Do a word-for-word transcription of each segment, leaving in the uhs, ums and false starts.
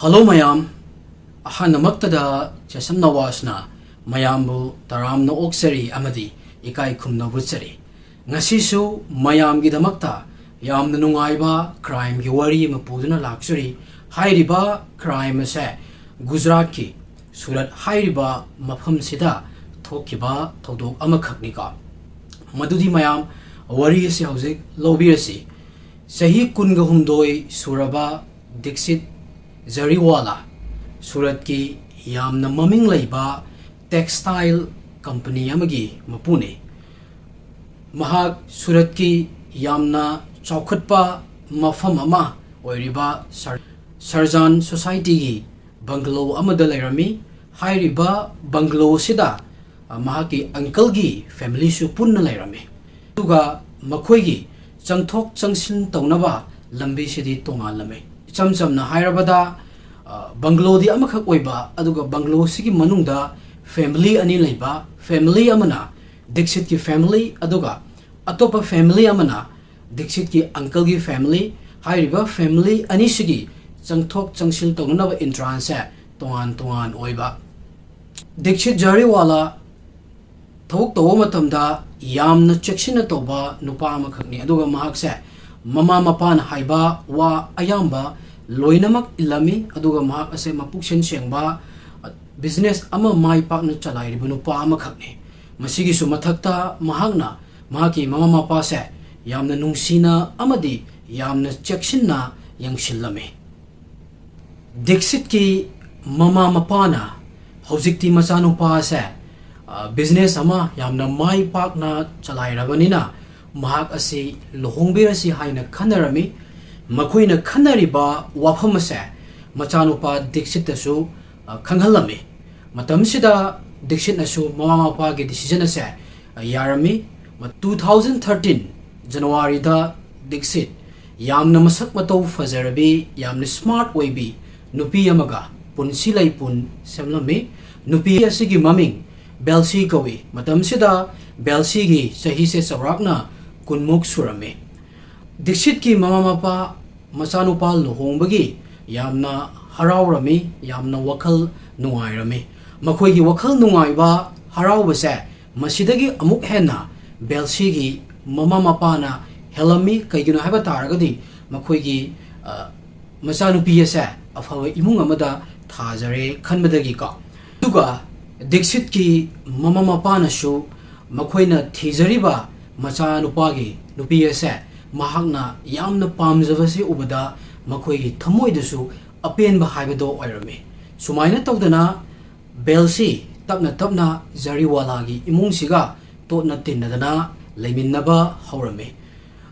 Hello ꯃꯌꯥꯝ, ꯑꯍꯥꯟꯕꯃꯛꯇꯗ ꯆꯦꯁꯝ ꯅꯋꯥꯖꯅ ꯃꯌꯥꯝꯕꯨ ꯇꯔꯥꯝꯅ ꯑꯣꯛꯆꯔꯤ ꯑꯃꯗꯤ ꯏꯀꯥꯏ ꯈꯨꯝꯅꯕ ꯎꯠꯆꯔꯤ꯫ ꯉꯁꯤꯁꯨ ꯃꯌꯥꯝꯒꯤꯗꯃꯛꯇ ꯌꯥꯝꯅ ꯅꯨꯡꯉꯥꯏꯕ crimeꯒꯤ ꯋꯥꯔꯤ ꯑꯃ ꯄꯨꯗꯨꯅ ꯂꯥꯛꯆꯔꯤ꯫ ꯍꯥꯏꯔꯤꯕ crime ꯑꯁꯦ ꯒꯨꯖꯔꯥꯠꯀꯤ ꯁꯨꯔꯠ ꯍꯥꯏꯔꯤꯕ ꯃꯐꯝꯁꯤꯗ ꯊꯣꯛꯈꯤꯕ ꯊꯧꯗꯣꯛ ꯑꯃꯈꯛꯅꯤꯀꯣ꯫ ꯃꯗꯨꯗꯤ ꯃꯌꯥꯝ ꯋꯥꯔꯤ ꯑꯁꯤ ꯍꯧꯖꯤꯛ ꯂꯧꯕꯤꯔꯁꯤ꯫ ꯆꯍꯤ ꯀꯨꯟꯒ ꯍꯨꯝꯗꯣꯏ ꯁꯨꯔꯕ ꯗꯤꯛꯁꯤꯠ ꯖꯔꯤꯋꯥꯂꯥ ꯁꯨꯔꯠꯀꯤ ꯌꯥꯝꯅ ꯃꯃꯤꯡ ꯂꯩꯕ textile company ꯑꯃꯒꯤ ꯃꯄꯨꯅꯤ꯫ ꯃꯍꯥꯛ ꯁꯨꯔꯠꯀꯤ ꯌꯥꯝꯅ ꯆꯥꯎꯈꯠꯄ ꯃꯐꯝ ꯑꯃ ꯑꯣꯏꯔꯤꯕ ꯁꯔ-, ꯁꯔꯖꯥꯟ ꯁꯣꯁꯥꯏꯇꯤꯒꯤ ꯕꯪꯒꯂꯣ ꯑꯃꯗ ꯂꯩꯔꯝꯃꯤ꯫ ꯍꯥꯏꯔꯤꯕ ꯕꯪꯒꯂꯣ ꯑꯁꯤꯗ, ꯑ, ꯃꯍꯥꯛꯀꯤ uncleꯒꯤ familyꯁꯨ ꯄꯨꯟꯅ ꯂꯩꯔꯝꯃꯤ꯫ ꯑꯗꯨꯒ ꯃꯈꯣꯏꯒꯤ ꯆꯪꯊꯣꯛ ꯆꯪꯁꯤꯟ ꯇꯧꯅꯕ ꯂꯝꯕꯤꯁꯤꯗꯤ ꯇꯣꯉꯥꯜꯂꯝꯃꯤ꯫ ꯏꯆꯝ ꯆꯝꯅ ꯍꯥꯏꯔꯕꯗ, ꯑ, ꯕꯪꯒꯂꯣꯗꯤ ꯑꯃꯈꯛ ꯑꯣꯏꯕ, ꯑꯗꯨꯒ ꯕꯪꯒꯂꯣꯁꯤꯒꯤ ꯃꯅꯨꯡꯗ family ꯑꯅꯤ ꯂꯩꯕ, family ꯑꯃꯅ ꯗꯤꯛꯁꯤꯠꯀꯤ family, ꯑꯗꯨꯒ ꯑꯇꯣꯞꯄ family ꯑꯃꯅ ꯗꯤꯛꯁꯤꯠꯀꯤ uncleꯒꯤ family꯫ ꯍꯥꯏꯔꯤꯕ family ꯑꯅꯤꯁꯤꯒꯤ ꯆꯪꯊꯣꯛ ꯆꯪꯁꯤꯟ ꯇꯧꯅꯅꯕ entranceꯁꯦ ꯇꯣꯉꯥꯟ ꯇꯣꯉꯥꯟ ꯑꯣꯏꯕ꯫ ꯗꯤꯛꯁꯤꯠ ꯖꯔꯤꯋꯥꯂꯥ ꯊꯕꯛ ꯇꯧꯕ ꯃꯇꯝꯗ ꯌꯥꯝꯅ ꯆꯦꯛꯁꯤꯟꯅ ꯇꯧꯕ ꯅꯨꯄꯥ ꯑꯃꯈꯛꯅꯤ, ꯑꯗꯨꯒ ꯃꯍꯥꯛꯁꯦ ꯃꯃꯥ ꯃꯄꯥꯅ ꯍꯥꯏꯕ ꯋꯥ ꯑꯌꯥꯝꯕ ꯂꯣꯏꯅꯃꯛ ꯏꯜꯂꯝꯃꯤ, ꯑꯗꯨꯒ ꯃꯍꯥꯛ ꯑꯁꯦ ꯃꯄꯨꯛꯁꯦꯟ ꯁꯦꯡꯕ, business ꯑꯃ ꯃꯥꯏ ꯄꯥꯛꯅ ꯆꯂꯥꯏꯔꯤꯕ ꯅꯨꯄꯥ ꯑꯃꯈꯛꯅꯤ꯫ ꯃꯁꯤꯒꯤꯁꯨ ꯃꯊꯛꯇ ꯃꯍꯥꯛꯅ ꯃꯍꯥꯛꯀꯤ ꯃꯃꯥ ꯃꯄꯥꯁꯦ ꯌꯥꯝꯅ ꯅꯨꯡꯁꯤꯅ ꯑꯃꯗꯤ ꯌꯥꯝꯅ ꯆꯦꯛꯁꯤꯟꯅ ꯌꯦꯡꯁꯤꯜꯂꯝꯃꯤ꯫ ꯗꯤꯛꯁꯤꯠꯀꯤ ꯃꯃꯥ ꯃꯄꯥꯅ ꯍꯧꯖꯤꯛꯇꯤ ꯃꯆꯥꯅꯨꯄꯥ ꯑꯁꯦ, ꯑ, business ꯑꯃ ꯌꯥꯝꯅ ꯃꯥꯏ ꯄꯥꯛꯅ ꯆꯂꯥꯏꯔꯕꯅꯤꯅ ꯃꯍꯥꯛ ꯑꯁꯤ ꯂꯨꯍꯣꯡꯕꯤꯔꯁꯤ ꯍꯥꯏꯅ ꯈꯟꯅꯔꯝꯃꯤ꯫ ꯃꯈꯣꯏꯅ ꯈꯟꯅꯔꯤꯕ ꯋꯥꯐꯝ ꯑꯁꯦ ꯃꯆꯥꯅꯨꯄꯥ ꯗꯤꯛꯁꯤꯠꯇꯁꯨ, ꯑ, ꯈꯪꯍꯜꯂꯝꯃꯤ꯫ ꯃꯇꯝꯁꯤꯗ ꯗꯤꯛꯁꯤꯠꯅꯁꯨ ꯃꯃꯥ ꯃꯄꯥꯒꯤ decision ꯑꯁꯦ, ꯑ, ꯌꯥꯔꯝꯃꯤ꯫ ꯃ-, two thousand thirteen Januaryꯗ ꯗꯤꯛꯁꯤꯠ ꯌꯥꯝꯅ ꯃꯁꯛ ꯃꯇꯧ ꯐꯖꯔꯕꯤ, ꯌꯥꯝꯅ smart ꯑꯣꯏꯕꯤ ꯅꯨꯄꯤ ꯑꯃꯒ ꯄꯨꯟꯁꯤ ꯂꯩꯄꯨꯟ ꯁꯦꯝꯂꯝꯃꯤ꯫ ꯅꯨꯄꯤ ꯑꯁꯤꯒꯤ ꯃꯃꯤꯡ ꯕꯦꯜꯁꯤ ꯀꯧꯏ꯫ ꯃꯇꯝꯁꯤꯗ ꯕꯦꯜꯁꯤꯒꯤ ꯆꯍꯤꯁꯦ ꯆꯥꯎꯔꯥꯛꯅ ꯀꯨꯟꯃꯨꯛ ꯁꯨꯔꯝꯃꯤ꯫ ꯗꯤꯛꯁꯤꯠꯀꯤ ꯃꯃꯥ ꯃꯄꯥ ꯃꯆꯥꯅꯨꯄꯥ ꯂꯨꯍꯣꯡꯕꯒꯤ ꯌꯥꯝꯅ ꯍꯔꯥꯎꯔꯝꯃꯤ, ꯌꯥꯝꯅ ꯋꯥꯈꯜ ꯅꯨꯡꯉꯥꯏꯔꯝꯃꯤ꯫ ꯃꯈꯣꯏꯒꯤ ꯋꯥꯈꯜ ꯅꯨꯡꯉꯥꯏꯕ, ꯍꯔꯥꯎꯕꯁꯦ ꯃꯁꯤꯗꯒꯤ ꯑꯃꯨꯛ ꯍꯦꯟꯅ ꯕꯦꯜꯁꯤꯒꯤ ꯃꯃꯥ ꯃꯄꯥꯅ ꯍꯦꯜꯂꯝꯃꯤ꯫ ꯀꯩꯒꯤꯅꯣ ꯍꯥꯏꯕ ꯇꯥꯔꯒꯗꯤ ꯃꯈꯣꯏꯒꯤ, ꯑ, ꯃꯆꯥꯅꯨꯄꯤ ꯑꯁꯦ ꯑꯐꯕ ꯏꯃꯨꯡ ꯑꯃꯗ ꯊꯥꯖꯔꯦ ꯈꯟꯕꯗꯒꯤꯀꯣ꯫ ꯑꯗꯨꯒ ꯗꯤꯛꯁꯤꯠꯀꯤ ꯃꯃꯥ ꯃꯄꯥꯅꯁꯨ ꯃꯈꯣꯏꯅ ꯊꯤꯖꯔꯤꯕ ꯃꯆꯥꯅꯨꯄꯥꯒꯤ ꯅꯨꯄꯤ ꯑꯁꯦ ꯃꯍꯥꯛꯅ ꯌꯥꯝꯅ ꯄꯥꯝꯖꯕꯁꯤ ꯎꯕꯗ ꯃꯈꯣꯏꯒꯤ ꯊꯃꯣꯏꯗꯁꯨ ꯑꯄꯦꯟꯕ ꯍꯥꯏꯕꯗꯣ ꯑꯣꯏꯔꯝꯃꯤ꯫ ꯁꯨꯃꯥꯏꯅ ꯇꯧꯗꯅ ꯕꯦꯜꯁꯤ ꯇꯞꯅ ꯇꯞꯅ ꯖꯔꯤꯋꯥꯂꯥꯒꯤ ꯏꯃꯨꯡꯁꯤꯒ ꯇꯣꯠꯅ ꯇꯤꯟꯅꯗꯅ ꯂꯩꯃꯤꯟꯅꯕ ꯍꯧꯔꯝꯃꯤ꯫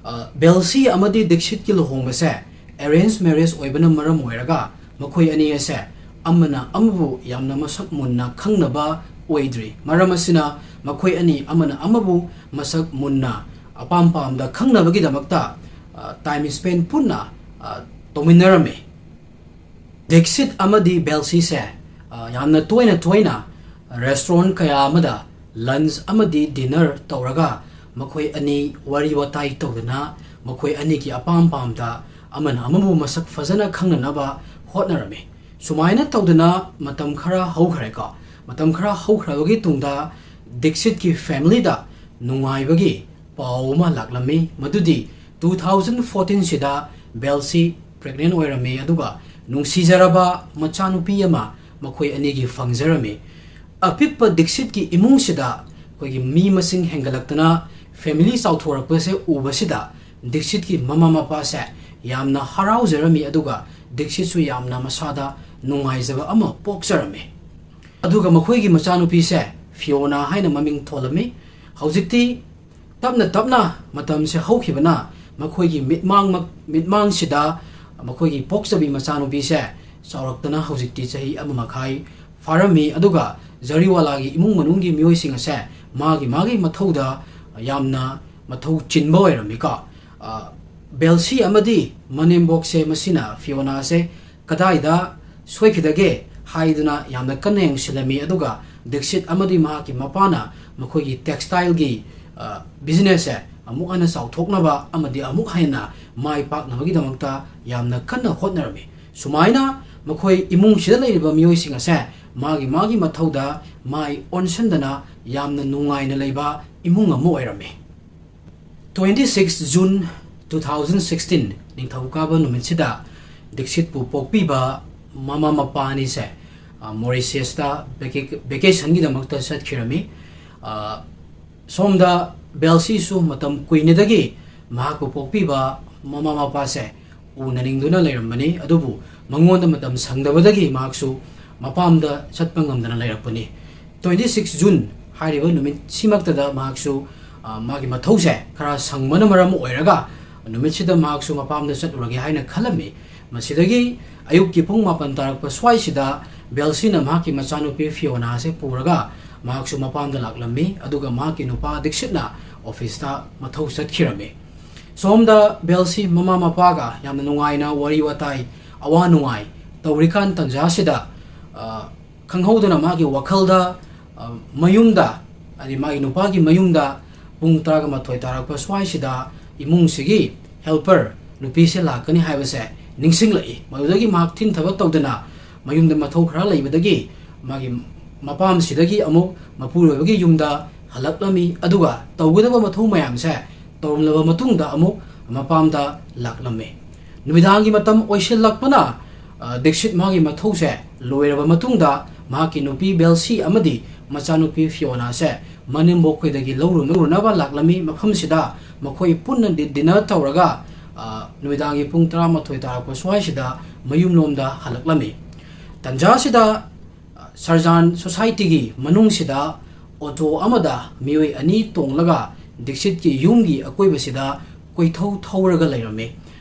ꯑ, ꯕꯦꯜꯁꯤ ꯑꯃꯗꯤ ꯗꯤꯛꯁꯤꯠꯀꯤ ꯂꯨꯍꯣꯡꯕꯁꯦ arrange marriage ꯑꯣꯏꯕꯅ ꯃꯔꯝ ꯑꯣꯏꯔꯒ ꯃꯈꯣꯏ ꯑꯅꯤ ꯑꯁꯦ ꯑꯃꯅ ꯑꯃꯕꯨ ꯌꯥꯝꯅ ꯃꯁꯛ ꯃꯨꯟꯅ ꯈꯪꯅꯕ ꯑꯣꯏꯗ꯭ꯔꯤ꯫ ꯃꯔꯝ ꯑꯁꯤꯅ ꯃꯈꯣꯏ ꯑꯅꯤ ꯑꯃꯅ ꯑꯃꯕꯨ ꯃꯁꯛ ꯃꯨꯟꯅ ꯑꯄꯥꯝ ꯄꯥꯝꯗ ꯈꯪꯅꯕꯒꯤꯗꯃꯛꯇ, ꯑ, time spend ꯄꯨꯟꯅ, ꯑ, ꯇꯧꯃꯤꯟꯅꯔꯝꯃꯤ꯫ ꯗꯤꯛꯁꯤꯠ ꯑꯃꯗꯤ ꯕꯦꯜꯁꯤꯁꯦ, ꯑ, ꯌꯥꯝꯅ ꯇꯣꯏꯅ ꯇꯣꯏꯅ restaurant ꯀꯌꯥ ꯑꯃꯗ lunch ꯑꯃꯗꯤ dinner ꯇꯧꯔꯒ ꯃꯈꯣꯏ ꯑꯅꯤ ꯋꯥꯔꯤ ꯋꯥꯇꯥꯏ ꯇꯧꯗꯅ ꯃꯈꯣꯏ ꯑꯅꯤꯒꯤ ꯑꯄꯥꯝ ꯄꯥꯝꯗ ꯑꯃꯅ ꯑꯃꯕꯨ ꯃꯁꯛ ꯐꯖꯅ ꯈꯪꯅꯅꯕ ꯍꯣꯠꯅꯔꯝꯃꯤ꯫ ꯁꯨꯃꯥꯏꯅ ꯇꯧꯗꯅ ꯃꯇꯝ ꯈꯔ ꯍꯧꯈ꯭ꯔꯦꯀꯣ꯫ ꯃꯇꯝ ꯈꯔ ꯍꯧꯈ꯭ꯔꯕꯒꯤ ꯇꯨꯡꯗ ꯗꯤꯛꯁꯤꯠꯀꯤ familyꯗ ꯅꯨꯡꯉꯥꯏꯕꯒꯤ ꯄꯥꯎ ꯑꯃ ꯂꯥꯛꯂꯝꯃꯤ꯫ ꯃꯗꯨꯗꯤ two thousand fourteenꯁꯤꯗ ꯕꯦꯜꯁꯤ pregnant ꯑꯣꯏꯔꯝꯃꯤ, ꯑꯗꯨꯒ ꯅꯨꯡꯁꯤꯖꯔꯕ ꯃꯆꯥꯅꯨꯄꯤ ꯑꯃ ꯃꯈꯣꯏ ꯑꯅꯤꯒꯤ ꯐꯪꯖꯔꯝꯃꯤ꯫ ꯑꯄꯤꯛꯄ ꯗꯤꯛꯁꯤꯠꯀꯤ ꯏꯃꯨꯡꯁꯤꯗ ꯑꯩꯈꯣꯏꯒꯤ ꯃꯤ ꯃꯁꯤꯡ ꯍꯦꯟꯒꯠꯂꯛꯇꯅ family ꯆꯥꯎꯊꯣꯔꯛꯄꯁꯦ ꯎꯕꯁꯤꯗ ꯗꯤꯛꯁꯤꯠꯀꯤ ꯃꯃꯥ ꯃꯄꯥꯁꯦ ꯌꯥꯝꯅ ꯍꯔꯥꯎꯖꯔꯝꯃꯤ, ꯑꯗꯨꯒ ꯗꯤꯛꯁꯤꯠꯁꯨ ꯌꯥꯝꯅ ꯃꯁꯥꯗ ꯅꯨꯡꯉꯥꯏꯖꯕ ꯑꯃ ꯄꯣꯛꯆꯔꯝꯃꯤ꯫ ꯑꯗꯨꯒ ꯃꯈꯣꯏꯒꯤ ꯃꯆꯥꯅꯨꯄꯤꯁꯦ ꯐꯤꯌꯣꯅꯥ ꯍꯥꯏꯅ ꯃꯃꯤꯡ ꯊꯣꯜꯂꯝꯃꯤ꯫ ꯍꯧꯖꯤꯛꯇꯤ ꯇꯞꯅ ꯇꯞꯅ ꯃꯇꯝꯁꯦ ꯍꯧꯈꯤꯕꯅ ꯃꯈꯣꯏꯒꯤ ꯃꯤꯠꯃꯥꯡ, ꯃꯤꯠꯃꯥꯡꯁꯤꯗ ꯃꯈꯣꯏꯒꯤ ꯄꯣꯛꯆꯕꯤ ꯃꯆꯥꯅꯨꯄꯤꯁꯦ ꯆꯥꯎꯔꯛꯇꯅ ꯍꯧꯖꯤꯛꯇꯤ ꯆꯍꯤ ꯑꯃ ꯃꯈꯥꯏ ꯐꯥꯔꯝꯃꯤ꯫ ꯑꯗꯨꯒ ꯖꯔꯤꯋꯥꯂꯥꯒꯤ ꯏꯃꯨꯡ ꯃꯅꯨꯡꯒꯤ ꯃꯤꯑꯣꯏꯁꯤꯡ ꯑꯁꯦ ꯃꯥꯒꯤ ꯃꯥꯒꯤ ꯃꯊꯧꯗ ꯌꯥꯝꯅ ꯃꯊꯧ ꯆꯤꯟꯕ ꯑꯣꯏꯔꯝꯃꯤꯀꯣ꯫ ꯑ, ꯕꯦꯜꯁꯤ ꯑꯃꯗꯤ ꯃꯅꯦꯝꯕꯣꯛꯁꯦ ꯃꯁꯤꯅ ꯐꯤꯌꯣꯅꯥꯁꯦ ꯀꯗꯥꯏꯗ ꯁꯣꯏꯈꯤꯗꯒꯦ ꯍꯥꯏꯗꯨꯅ ꯌꯥꯝꯅ ꯀꯟꯅ ꯌꯦꯡꯁꯤꯜꯂꯝꯃꯤ꯫ ꯑꯗꯨꯒ ꯗꯤꯛꯁꯤꯠ ꯑꯃꯗꯤ ꯃꯍꯥꯛꯀꯤ ꯃꯄꯥꯅ ꯃꯈꯣꯏꯒꯤ textileꯒꯤ, ꯑ, businessꯁꯦ ꯑꯃꯨꯛ ꯍꯟꯅ ꯆꯥꯎꯊꯣꯛꯅꯕ ꯑꯃꯗꯤ ꯑꯃꯨꯛ ꯍꯦꯟꯅ ꯃꯥꯏ ꯄꯥꯛꯅꯕꯒꯤꯗꯃꯛꯇ ꯌꯥꯝꯅ ꯀꯟꯅ ꯍꯣꯠꯅꯔꯝꯃꯤ꯫ ꯁꯨꯃꯥꯏꯅ ꯃꯈꯣꯏ ꯏꯃꯨꯡꯁꯤꯗ ꯂꯩꯔꯤꯕ ꯃꯤꯑꯣꯏꯁꯤꯡ ꯑꯁꯦ ꯃꯥꯒꯤ ꯃꯥꯒꯤ ꯃꯊꯧꯗ ꯃꯥꯏ ꯑꯣꯟꯁꯤꯟꯗꯅ ꯌꯥꯝꯅ ꯅꯨꯡꯉꯥꯏꯅ ꯂꯩꯕ ꯏꯃꯨꯡ ꯑꯃ ꯑꯣꯏꯔꯝꯃꯤ꯫ Twenty six June two thousand sixteen, ꯅꯤꯡꯊꯧꯀꯥꯕ ꯅꯨꯃꯤꯠꯁꯤꯗ ꯗꯤꯛꯁꯤꯠꯄꯨ ꯄꯣꯛꯄꯤꯕ ꯃꯃꯥ ꯃꯄꯥ ꯑꯅꯤꯁꯦ, ꯑ, ꯃꯣꯔꯤꯁꯤꯌꯁꯇ ꯚꯦꯀꯦ-, ꯚꯦꯀꯦꯁꯟꯒꯤꯗꯃꯛꯇ ꯆꯠꯈꯤꯔꯝꯃꯤ꯫ ꯑ, ꯁꯣꯝꯗ ꯕꯦꯜꯁꯤꯁꯨ ꯃꯇꯝ ꯀꯨꯏꯅꯗꯒꯤ ꯃꯍꯥꯛꯄꯨ ꯄꯣꯛꯄꯤꯕ ꯃꯃꯥ ꯃꯄꯥꯁꯦ ꯎꯅꯅꯤꯡꯗꯨꯅ ꯂꯩꯔꯝꯕꯅꯤ, ꯑꯗꯨꯕꯨ ꯃꯉꯣꯟꯗ ꯃꯇꯝ ꯁꯪꯗꯕꯗꯒꯤ ꯃꯍꯥꯛꯁꯨ ꯃꯄꯥꯝꯗ ꯆꯠꯄ ꯉꯝꯗꯅ ꯂꯩꯔꯛꯄꯅꯤ꯫ Twenty six June ꯍꯥꯏꯔꯤꯕ ꯅꯨꯃꯤꯠꯁꯤꯃꯛꯇꯗ ꯃꯍꯥꯛꯁꯨ, ꯑ, ꯃꯥꯒꯤ ꯃꯊꯧꯁꯦ ꯈꯔ ꯁꯪꯕꯅ ꯃꯔꯝ ꯑꯣꯏꯔꯒ ꯅꯨꯃꯤꯠꯁꯤꯗ ꯃꯍꯥꯛꯁꯨ ꯃꯄꯥꯝꯗ ꯆꯠꯂꯨꯔꯒꯦ ꯍꯥꯏꯅ ꯈꯜꯂꯝꯃꯤ꯫ ꯃꯁꯤꯗꯒꯤ ꯑꯌꯨꯛꯀꯤ ꯄꯨꯡ ꯃꯥꯄꯟ ꯇꯥꯔꯛꯄ ꯁ꯭ꯋꯥꯏꯁꯤꯗ ꯕꯦꯜꯁꯤꯅ ꯃꯍꯥꯛꯀꯤ ꯃꯆꯥꯅꯨꯄꯤ ꯐꯤꯌꯣꯅꯥꯁꯦ ꯄꯨꯔꯒ ꯃꯍꯥꯛꯁꯨ ꯃꯄꯥꯝꯗ ꯂꯥꯛꯂꯝꯃꯤ, ꯑꯗꯨꯒ ꯃꯍꯥꯛꯀꯤ ꯅꯨꯄꯥ ꯗꯤꯛꯁꯤꯠꯅ ꯑꯣꯐꯤꯁꯇ ꯃꯊꯧ ꯆꯠꯈꯤꯔꯝꯃꯤ꯫ ꯁꯣꯝꯗ ꯕꯦꯜꯁꯤ ꯃꯃꯥ ꯃꯄꯥꯒ ꯌꯥꯝꯅ ꯅꯨꯡꯉꯥꯏꯅ ꯋꯥꯔꯤ ꯋꯥꯇꯥꯏ, ꯑꯋꯥ ꯅꯨꯡꯉꯥꯏ ꯇꯧꯔꯤꯀꯥꯟ ꯇꯟꯖꯥꯁꯤꯗ, ꯑ, ꯈꯪꯍꯧꯗꯅ ꯃꯥꯒꯤ ꯋꯥꯈꯜꯗ, ꯑ, ꯃꯌꯨꯝꯗ, ꯍꯥꯏꯗꯤ ꯃꯥꯒꯤ ꯅꯨꯄꯥꯒꯤ ꯃꯌꯨꯝꯗ ꯄꯨꯡ ꯇꯔꯥꯒ ꯃꯥꯊꯣꯏ ꯇꯥꯔꯛꯄ ꯁ꯭ꯋꯥꯏꯁꯤꯗ ꯏꯃꯨꯡꯁꯤꯒꯤ ꯍꯦꯜꯄꯔ ꯅꯨꯄꯤꯁꯦ ꯂꯥꯛꯀꯅꯤ ꯍꯥꯏꯕꯁꯦ ꯅꯤꯡꯁꯤꯡꯂꯛꯏ꯫ ꯃꯗꯨꯗꯒꯤ ꯃꯍꯥꯛ ꯊꯤꯟꯊꯕ ꯇꯧꯗꯅ ꯃꯌꯨꯝꯗ ꯃꯊꯧ ꯈꯔ ꯂꯩꯕꯗꯒꯤ ꯃꯥꯒꯤ ꯃꯄꯥꯝꯁꯤꯗꯒꯤ ꯑꯃꯨꯛ ꯃꯄꯨꯔꯣꯏꯕꯒꯤ ꯌꯨꯝꯗ ꯍꯜꯂꯛꯂꯝꯃꯤ, ꯑꯗꯨꯒ ꯇꯧꯒꯗꯕ ꯃꯊꯧ ꯃꯌꯥꯝꯁꯦ ꯇꯧꯔꯝꯂꯕ ꯃꯇꯨꯡꯗ ꯑꯃꯨꯛ ꯃꯄꯥꯝꯗ ꯂꯥꯛꯂꯝꯃꯤ꯫ ꯅꯨꯃꯤꯗꯥꯡꯒꯤ ꯃꯇꯝ ꯑꯣꯏꯁꯤꯜꯂꯛꯄꯅ, ꯑ, ꯗꯤꯛꯁꯤꯠ ꯃꯥꯒꯤ ꯃꯊꯧꯁꯦ ꯂꯣꯏꯔꯕ ꯃꯇꯨꯡꯗ ꯃꯍꯥꯛꯀꯤ ꯅꯨꯄꯤ ꯕꯦꯜꯁꯤ ꯑꯃꯗꯤ ꯃꯆꯥꯅꯨꯄꯤ ꯐꯤꯌꯣꯅꯥꯁꯦ ꯃꯅꯦꯝꯕꯣꯛꯈꯣꯏꯗꯒꯤ ꯂꯧꯔꯨꯅ-, ꯂꯧꯔꯨꯅꯕ ꯂꯥꯛꯂꯝꯃꯤ꯫ ꯃꯐꯝꯁꯤꯗ ꯃꯈꯣꯏ ꯄꯨꯟꯅ ꯗꯤ-, ꯗꯤꯅꯔ ꯇꯧꯔꯒ, ꯑ, ꯅꯨꯃꯤꯗꯥꯡꯒꯤ ꯄꯨꯡ ꯇꯔꯥꯃꯥꯊꯣꯏ ꯇꯥꯔꯛꯄ ꯁ꯭ꯋꯥꯏꯁꯤꯗ ꯃꯌꯨꯝꯂꯣꯝꯗ ꯍꯜꯂꯛꯂꯝꯃꯤ꯫ ꯇꯟꯖꯥꯁꯤꯗ, ꯑ, ꯁꯔꯖꯥꯟ ꯁꯣꯁꯥꯏꯇꯤꯒꯤ ꯃꯅꯨꯡꯁꯤꯗ ꯑꯣꯇꯣ ꯑꯃꯗ ꯃꯤꯑꯣꯏ ꯑꯅꯤ ꯇꯣꯡꯂꯒ ꯗꯤꯛꯁꯤꯠꯀꯤ ꯌꯨꯝꯒꯤ ꯑꯀꯣꯏꯕꯁꯤꯗ ꯀꯣꯏꯊꯧ ꯊꯧꯔꯒ ꯂꯩꯔꯝꯃꯤ꯫